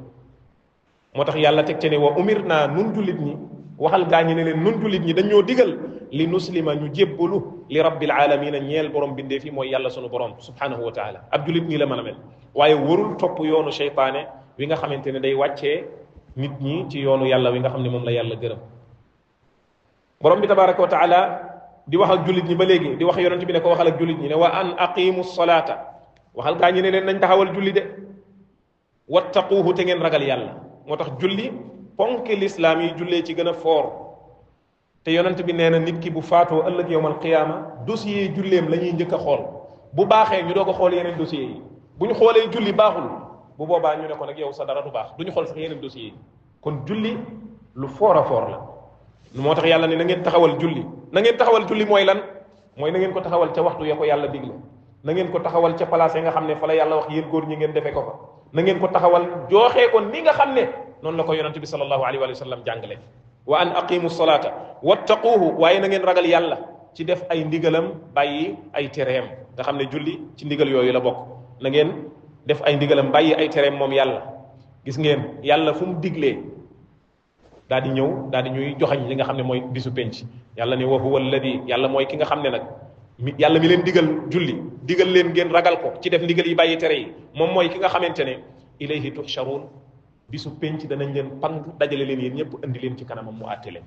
moo tax yàlla teg ci ne wa umir naa nun jullit ñi waxal gaa ñi ne leen nun jullit ñi dañoo digal li nuslima ñu jébbalu li rabbil alamina ñeel borom bindee fi mooy yàlla sunu borom subhanahu wa taala ab jullit ñi la mën a mel waaye warul topp yoonu seytaane wi nga xamante ne day wàccee nit ñi ci yoonu yàlla wi nga xam ne moom la yàlla gërëm borom bi tabaraka wa taala di wax ak jullit ñi ba léegi di wax yonent bi ne ko waxal ak jullit ñi ne wa an aqimu salata waxal gaa ñi ne leen nañ taxawal julli de wattaquuhu te ngeen ragal yàlla moo tax julli ponki lislaam yi jullee ci gën a foor te yonent bi nee na nit ki bu faatoo ëllëg yowmal qiyaama dossier julleem la ñuy njëkk a xool bu baaxee ñu doog a xool yeneen dossiers yi bu ñu xoolee julli baaxul bu boobaa ñu ne ko nag yow sa dara du baax du ñu xool sax yeneen dossiers yi kon julli lu foor a foor la moo tax yàlla ne na ngeen taxawal julli na ngeen taxawal julli mooy lan mooy na ngeen ko taxawal ca waxtu ya ko yàlla digle na ngeen ko taxawal ca place yi nga xam ne fa la yàlla wax yéen góor ñi ngeen defee ko fa na ngeen ko taxawal jooxee ko ni nga xam ne noonu la ko yonente bi sallallahu alayhi wa sallam jàngale wa an aqimu salata wattaquuhu waaye na ngeen ragal yàlla ci def ay ndigalam bàyyi ay tereem nga xam ne julli ci ndigal yooyu la bokk na ngeen def ay ndigalam bàyyi ay tereem moom yàlla gis ngeen yàlla fu mu diglee daal di ñëw daal di ñuy joxañ li nga xam ne mooy bisu penc yàlla ne wa huwa alladi yàlla mooy ki nga xam ne nag yàlla mi leen digal julli digal leen ngeen ragal ko ci def ndigal yi bàyyi tere yi moom mooy ki nga xamante ne ilayhi tuhsharun bisu penc danañ leen pang dajale leen yéen ñëpp andi leen ci kanamam mu àtte leen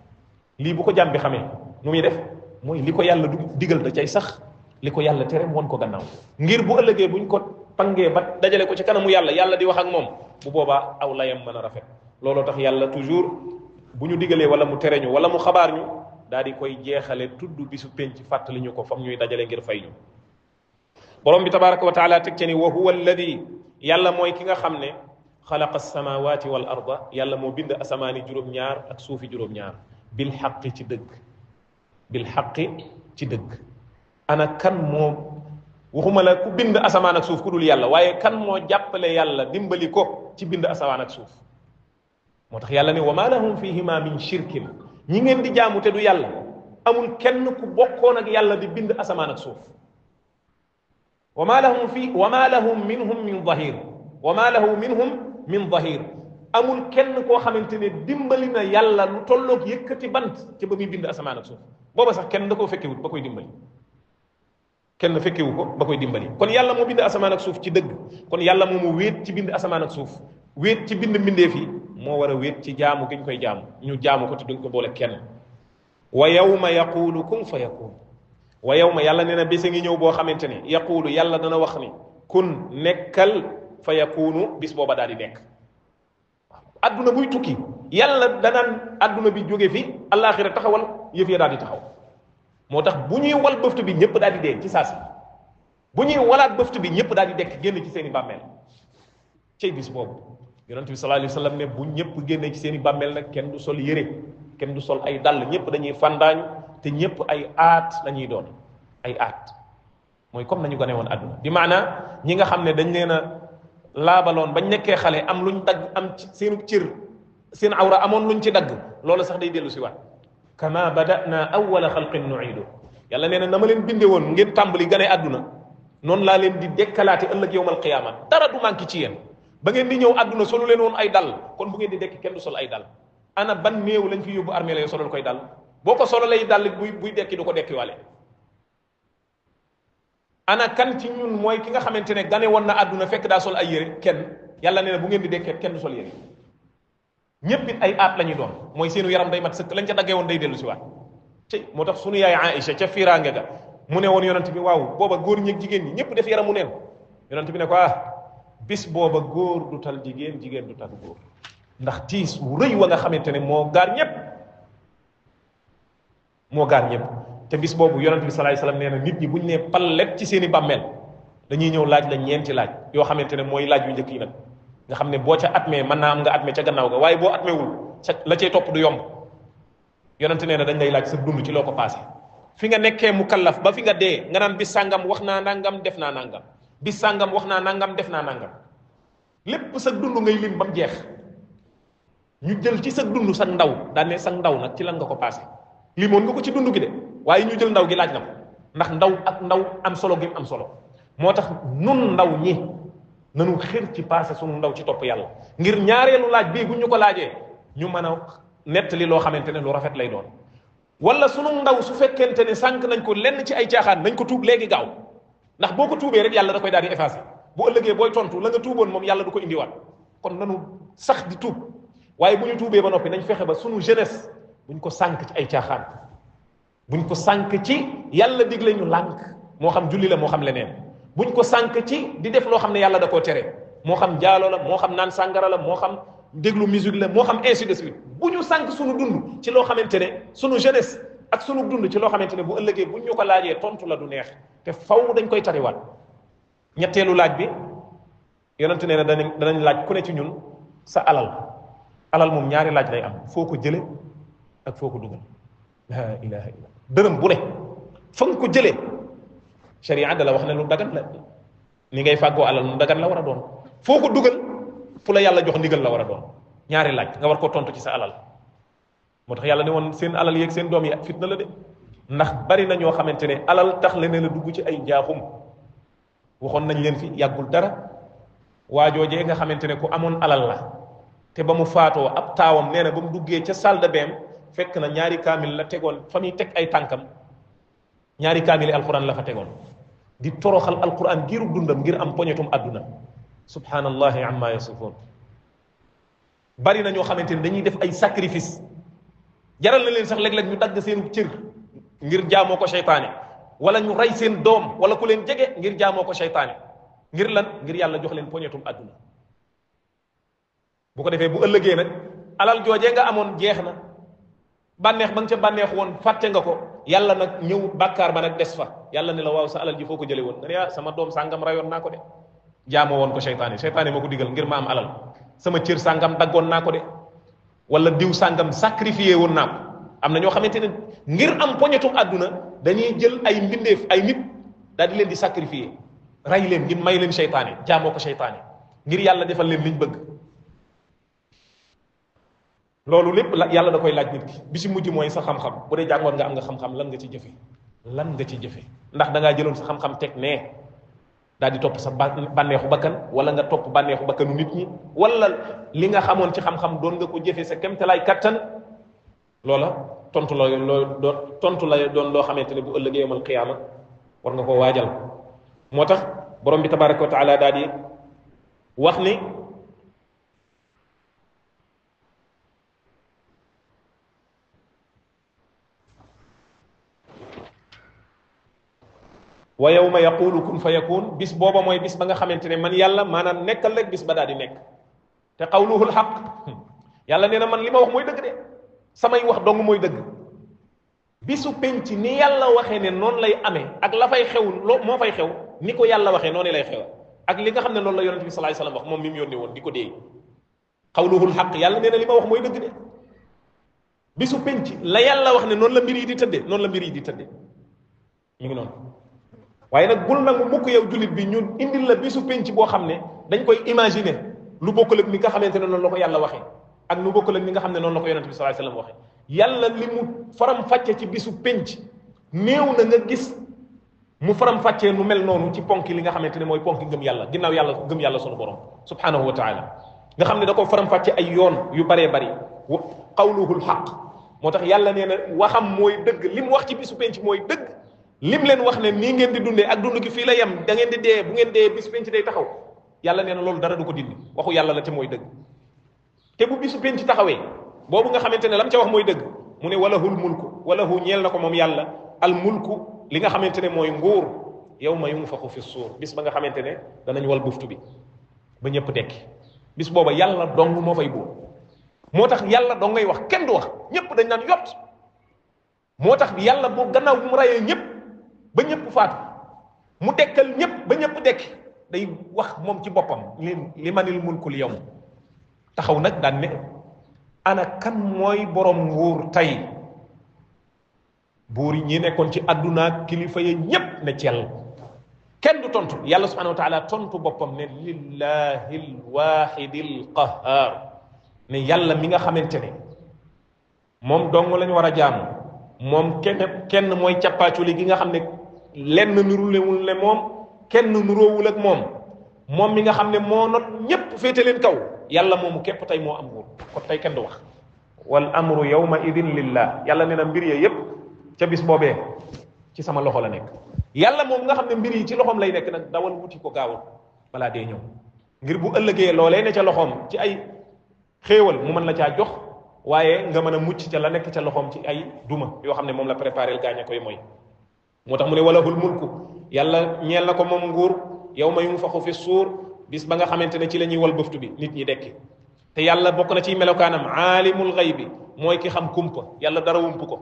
lii bu ko jàmm bi xamee nu muy def mooy li ko yàlla digal da cay sax li ko yàlla tere woon ko gannaaw ngir bu ëllëgee buñ ko pangee ba dajale ko ci kanamu yàlla di wax ak moom bu boobaa aw layam mën a rafet looloo tax yàlla toujours bu ñu digalee wala mu tere ñu wala mu xabaar ñu daal di koy jeexale tudd bisu penc fàttali ñu ko fam ñuy dajale ngir fay ñu borom bi tabaraka wa taala teg ci ni wa huwa alladi yàlla mooy ki nga xam ne xalaqa alsamawati wal arda yàlla moo bind asamaani juróom-ñaar ak suufi juróom-ñaar bil xaqi ci dëgg bil xaqi ci dëgg ana kan moo waxuma la ku bind asamaan ak suuf ku dul yàlla waaye kan moo jàppale yàlla dimbali ko ci bind asamaan ak suuf moo tax yàlla ne wa ma lahum fihima min shirkin ñi ngeen di jaamu te du yàlla amul kenn ku bokkoon ak yàlla di bind asamaan ak suuf wa ma lahum minhum min zahir wa ma lahu minhum min zahir amul kenn koo xamante ne dimbali na yàlla lu tolloog yëkkati bant ci ba muy bind asamaan ak suuf booba sax kenn da koo fekkewut ba koy dimbali kenn fekkewu ko ba koy dimbali kon yàlla moo bind asamaan ak suuf ci dëgg kon yàlla moomu wéet ci bind asamaan ak suuf wéet ci bind mbindeef yi moo war a wéet ci jaamu gi ñu koy jaamu ñu jaamu ko te duñ ko boole kenn wa yawma yaqulu kun fa yakun wa yawma yàlla nee na bés a ngi ñëw boo xamante ne yaqulu yàlla dana wax ni kun nekkal fa yakunu bis booba daal di nekk adduna buy tukki yàlla danaan adduna bi jóge fi àllaaxira taxawal yëf ya daal di taxaw moo tax bu ñuy wal bëftu bi ñëpp daal di dee ci saasi bu ñuy walaat bëftu bi ñëpp daal di dekk génn ci seen i bàmmeel cey bis boobu yonent bi sallallahu alayhi wa sallam ne bu ñëpp génnee ci seen i bàmmeel nag kenn du sol yére kenn du sol ay dàll ñëpp dañuy fandaañu te ñëpp ay aat lañuy doon ay aat mooy comme nañu gane woon àdduna bi maana ñi nga xam ne dañ leen a laabaloon bañ nekkee xale am luñ dagg am seenu cër seen awra amoon luñ ci dagg loolu sax day dellu si waat kama bada'na awwala xalqin nu'idu yàlla nee na na ma leen binde woon ngeen tàmbali gane àdduna noonu laa leen di dekkalaate ëllëg yowmal qiyaama dara du manqué ci yéen ba ngeen di ñëw àdduna solu leen woon ay dal kon bu ngeen di dekk kenn du sol ay dal ana ban néew lañ fi yóbbu armée la solal koy dal boo ko solo lay dal buy dekki du ko dekki wale ana kan ci ñun mooy ki nga xamante ne gane woon na àdduna fekk daa sol ay yére kenn yàlla nee na bu ngeen di dekkee kenn du sol yére ñépp it ay aat la ñuy doon mooy seenu yaram day mat sëkk lañ ca daggee woon day dellu si waat ci moo tax sunu yaay Aïcha ca fiiraange ga mu ne woon yonent bi waaw booba góor ñi ak jigéen ñi ñëpp def yaramu neen yonent bi ne ko bis booba góor du tal jigéen jigéen du tal góor ndax tiis wu rëy wa nga xamante ne moo gaar ñëpp te bis boobu yonent bi salaay salaam nee na nit ñi buñ nee pallet ci seen i bàmmeel dañuy ñëw laaj la ñeenti laaj yoo xamante ne mooy laaj yu njëkk yi nag nga xam ne boo ca atmee mën naa am nga atmee ca gannaaw ga waaye boo atmeewul la cay topp du yomb yonent nee na dañ lay laaj sa dund ci loo ko passé fi nga nekkee mu kallaf ba fi nga dee nga naan bis sàngam wax naa nangam def naa nangam bis sàngam wax naa nangam def naa nangam lépp sa dund ngay lim ba mu jeex ñu jël ci sa dund sa ndaw daan ne sa ndaw nag ci lan nga ko passé limoon nga ko ci dund gi de waaye ñu jël ndaw gi laaj na ko ndax ndaw ak ndaw am solo gi am solo moo tax nun ndaw ñi nanu xër ci passé sunu ndaw ci topp yàlla ngir ñaareelu laaj bii bu ñu ko laajee ñu mën a nettali loo xamante ne lu rafet lay doon wala sunu ndaw su fekkente ne sànq nañ ko lenn ci ay caaxaan nañ ko tuub léegi gaaw ndax boo ko tuubee rek yàlla da koy daal di effacé bu ëllëgee booy tontu la nga tuuboon moom yàlla du ko indiwaat kon nanu sax di tuub waaye bu ñu tuubee ba noppi nañ fexe ba sunu jeunesse buñ ko sànq ci ay caaxaan buñ ko sànq ci yàlla digle ñu lànk moo xam julli la moo xam leneen buñ ko sànq ci di def loo xam ne yàlla da koo tere moo xam jaalo la moo xam naan sàngara la moo xam déglu musique la moo xam ainsi de suite bu ñu sànq sunu dund ci loo xamante ne sunu jeunesse ak sunu dund ci loo xamante ne bu ëllëgee buñ ñu ko laajee tontu la du neex te faw dañ koy tariwaat ñetteelu laaj bi yonente nee na danañ laaj ku ne ci ñun sa alal moom ñaari laaj lay am foo ko jële ak foo ko dugal la ilaha illa dërëm bu ne fa nga ko jëlee sharia da la wax ne lu dagan la ni ngay fàggoo alal lu dagan la war a doon foo ko dugal fu la yàlla jox ndigal la war a doon ñaari laaj nga war koo tontu ci sa alal moo tax yàlla ne woon seen alal yeeg seen doom yi fitna la de ndax bari na ñoo xamante ne alal tax leneen la dugg ci ay njaaxum waxoon nañ leen fi yàggul dara waajoojee nga xamante ne ku amoon alal la te ba mu faatoo ab taawam nee na ba mu duggee ca salle de bain fekk na ñaari kaamil la tegoon fa muy teg ay tànkam ñaari kaamil alquran la fa tegoon di toroxal alquran giirub dundam ngir am poñetum àdduna subhanallahi amma yasifun bari na ñoo xamante ne dañuy def ay sacrifice jaral na leen sax léeg-léeg ñu dagg seen cër ngir jaamoo ko seytaane wala ñu rey seen doom wala ku leen jege ngir jaamoo ko seytaane ngir lan ngir yàlla jox leen poñetum àdduna bu ko defee bu ëllëgee nag alal joojee nga amoon jeex na bànneex ba nga ca bànneex woon fàtte nga ko yàlla nag ñëw bàkkaar ba nag des fa yàlla ne la waaw sa alal ji foo ko jële woon nga ne sama doom sàngam rayoon naa ko de jaamoo woon ko seytaane moo ko digal ngir ma am alal sama cër sàngam daggoon naa ko de wala diw sàngam sacrifié woon naa ko am na ñoo xamante ne ngir am poñetum àdduna dañuy jël ay mbindeef ay nit daal di leen di sacrifié ray leen ngir may leen seytaane jaamoo ko seytaane ngir yàlla defal leen liñ bëgg loolu lépp la yàlla da koy laaj nit ki bi si mujj mooy sa xam-xam bu dee jàngoon nga am nga xam-xam lan nga ci jëfe ndax da ngaa jëloon sa xam-xam teg nee daal di topp sa bànneexu bakkan wala nga topp bànneexu bakkanu nit ñi wala li nga xamoon ci xam-xam doon nga ko jëfe sa kemtalaay kattan loola tontu la doon loo xamante ne bu ëllëgee yawmal qiyaama war nga koo waajal moo tax borom bi tabaraka wa taala daal di wax ni wa yawma yaqulu kun fa yakun bis booba mooy bis ba nga xamante ne man yàlla maanaam nekkal rek bis ba daal di nekk te qawluhul xaq yàlla nee na man li ma wax mooy dëgg de samay wax dong mooy dëgg bisu penc ni yàlla waxee ne noonu lay amee ak la fay xew moo fay xew ni ko yàlla waxee noonu lay xew ak li nga xam ne loolu la yonent bi sallallahu alayhi wasallam wax moom mi mu yónnee woon di ko dee qawluhul xaq yàlla nee na li ma wax mooy dëgg de bisu penc la yàlla wax ne noonu la mbir yi di tëddee noonu la mbir yi di tëddee mi ngi noonu waaye nag bul nangu mukk yow jullit bi ñun indil la bisu penc boo xam ne dañ koy imaginer lu bokkul ak ni nga xamante ne noonu la ko yàlla waxee ak nu bokkul ak ni nga xam ne noonu la ko yonente bi sallallahu alayhi wasallam waxee yàlla li mu faram fàcce ci bisu penc néew na nga gis mu faram fàccee nu mel noonu ci ponki li nga xamante ne mooy ponki gëm yàlla ginnaaw yàlla gëm yàlla sunu borom subhanahu wa taala nga xam ne da ko faram fàcce ay yoon yu baree bari qawluhul xaq moo tax yàlla nee na waxam mooy dëgg li mu wax ci bisu penc mooy dëgg lim leen wax ne nii ngeen di dundee ak dund gi fii la yem da ngeen di dee bu ngeen dee bisu penc day taxaw yàlla nee na loolu dara du ko dindi waxu yàlla la te mooy dëgg te bu bisu penc taxawee boobu nga xamante ne lam ca wax mooy dëgg mu ne walahul mulku walahu ñeel na ko moom yàlla al mulku li nga xamante ne mooy nguur yawma yunfaxu fi suur bis ba nga xamante ne danañ wal buftu bi ba ñëpp dekki bis booba yàlla dong moo fay buur moo tax yàlla dong ngay wax kenn du wax ñëpp dañ naan yott moo tax yàlla bu gannaaw bu mu rayee ñëpp ba ñëpp faatu mu dekkal ñëpp ba ñëpp dekki day wax moom ci boppam li manil mulkul yawm taxaw nag daan ne ana kan mooy borom nguur tey buur yi ñi nekkoon ci àdduna kilifa ya ñépp ne cell kenn du tontu yàlla subhanahu wa taala tontu boppam ne lillahi alwahidi alqahar ne yàlla mi nga xamante ne moom dong lañ war a jaamu moom kenn mooy càppaaculi gi nga xam ne lenn nurulewul ne moom kenn nuroowul ak moom mi nga xam ne moo not ñépp féete leen kaw yàlla moomu képp tey moo am nguur kon tey kenn du wax wal amru yawma idin lillah yàlla nee na mbir ya yépp ca bis boobee ci sama loxo la nekk yàlla moom nga xam ne mbir yi ci loxoom lay nekk nag dawal wuti ko gaawal balaa dee ñëw ngir bu ëllëgee loolee ne ca loxoom ci ay xéewal mu mën la caa jox waaye nga mën a mucc ca la nekk ca loxoom ci ay duma yoo xam ne moom la préparé gaaña koy mooy moo tax mu ne walahul mulku yàlla ñeel na ko moom nguur yawma yunfaxu fi suur bis ba nga xamante ne ci la ñuy wal bëftu bi nit ñi dekki te yàlla bokk na ci melokaanam aalimul xaybi mooy ki xam kumpa yàlla dara wump ko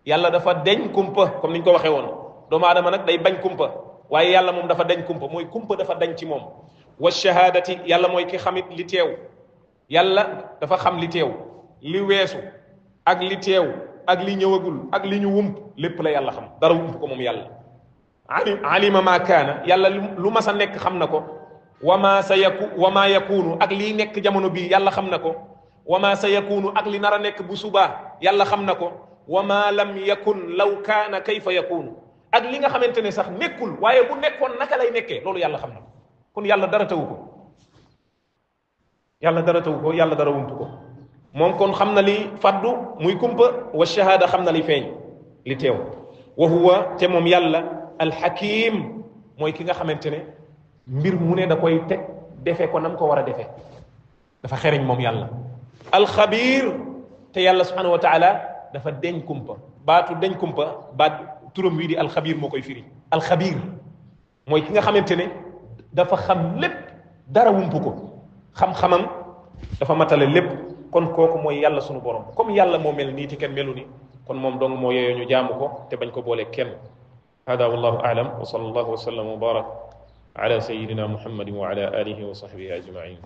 yàlla dafa deñ kumpa comme niñ ko waxee woon doomu aadama nag day bañ kumpa waaye yàlla moom dafa dañ kumpa mooy kumpa dafa dañ ci moom wa shahadati yàlla mooy ki xamit li teew yàlla dafa xam li teew li weesu ak li teew ak li ñëwagul ak li ñu wump lépp la yàlla xam dara wump ko moom yàlla alima ma kaana yàlla lu mas a nekk xam na ko wa ma yakunu ak liy nekk jamono bii yàlla xam na ko wa ma sa yakunu ak li nar a nekk bu subaa yàlla xam na ko wa ma lam yakun law kaana kayfa yakunu ak li nga xamante ne sax nekkul waaye bu nekkoon naka lay nekkee loolu yàlla xam na ko kon yàlla dara tawu ko yàlla dara tawu ko yàlla dara wump ko moom kon xam na li faddu muy kumpa wa shahada xam na li feeñ li teew wa huwa te moom yàlla alxakim mooy ki nga xamante ne mbir mu ne da koy teg defe ko nam ko war a defee dafa xereñ moom yàlla alxabir te yàlla subhanahu wa taala dafa deñ kumpa baatu deñ kumpa baat turam wii di alxabir moo koy firi alxabir mooy ki nga xamante ne dafa xam lépp dara wumpu ko xam-xamam dafa matale lépp kon kooku mooy yàlla sunu borom comme yàlla moo mel nii te kenn melu ni kon moom dong moo yeyoo ñu jaamu ko te bañ ko boole kenn hada wallahu a'lam wa sallallahu wa sallam wa barak ala sayyidina muhammadin wa ala alihi wa sahbihi ajma'in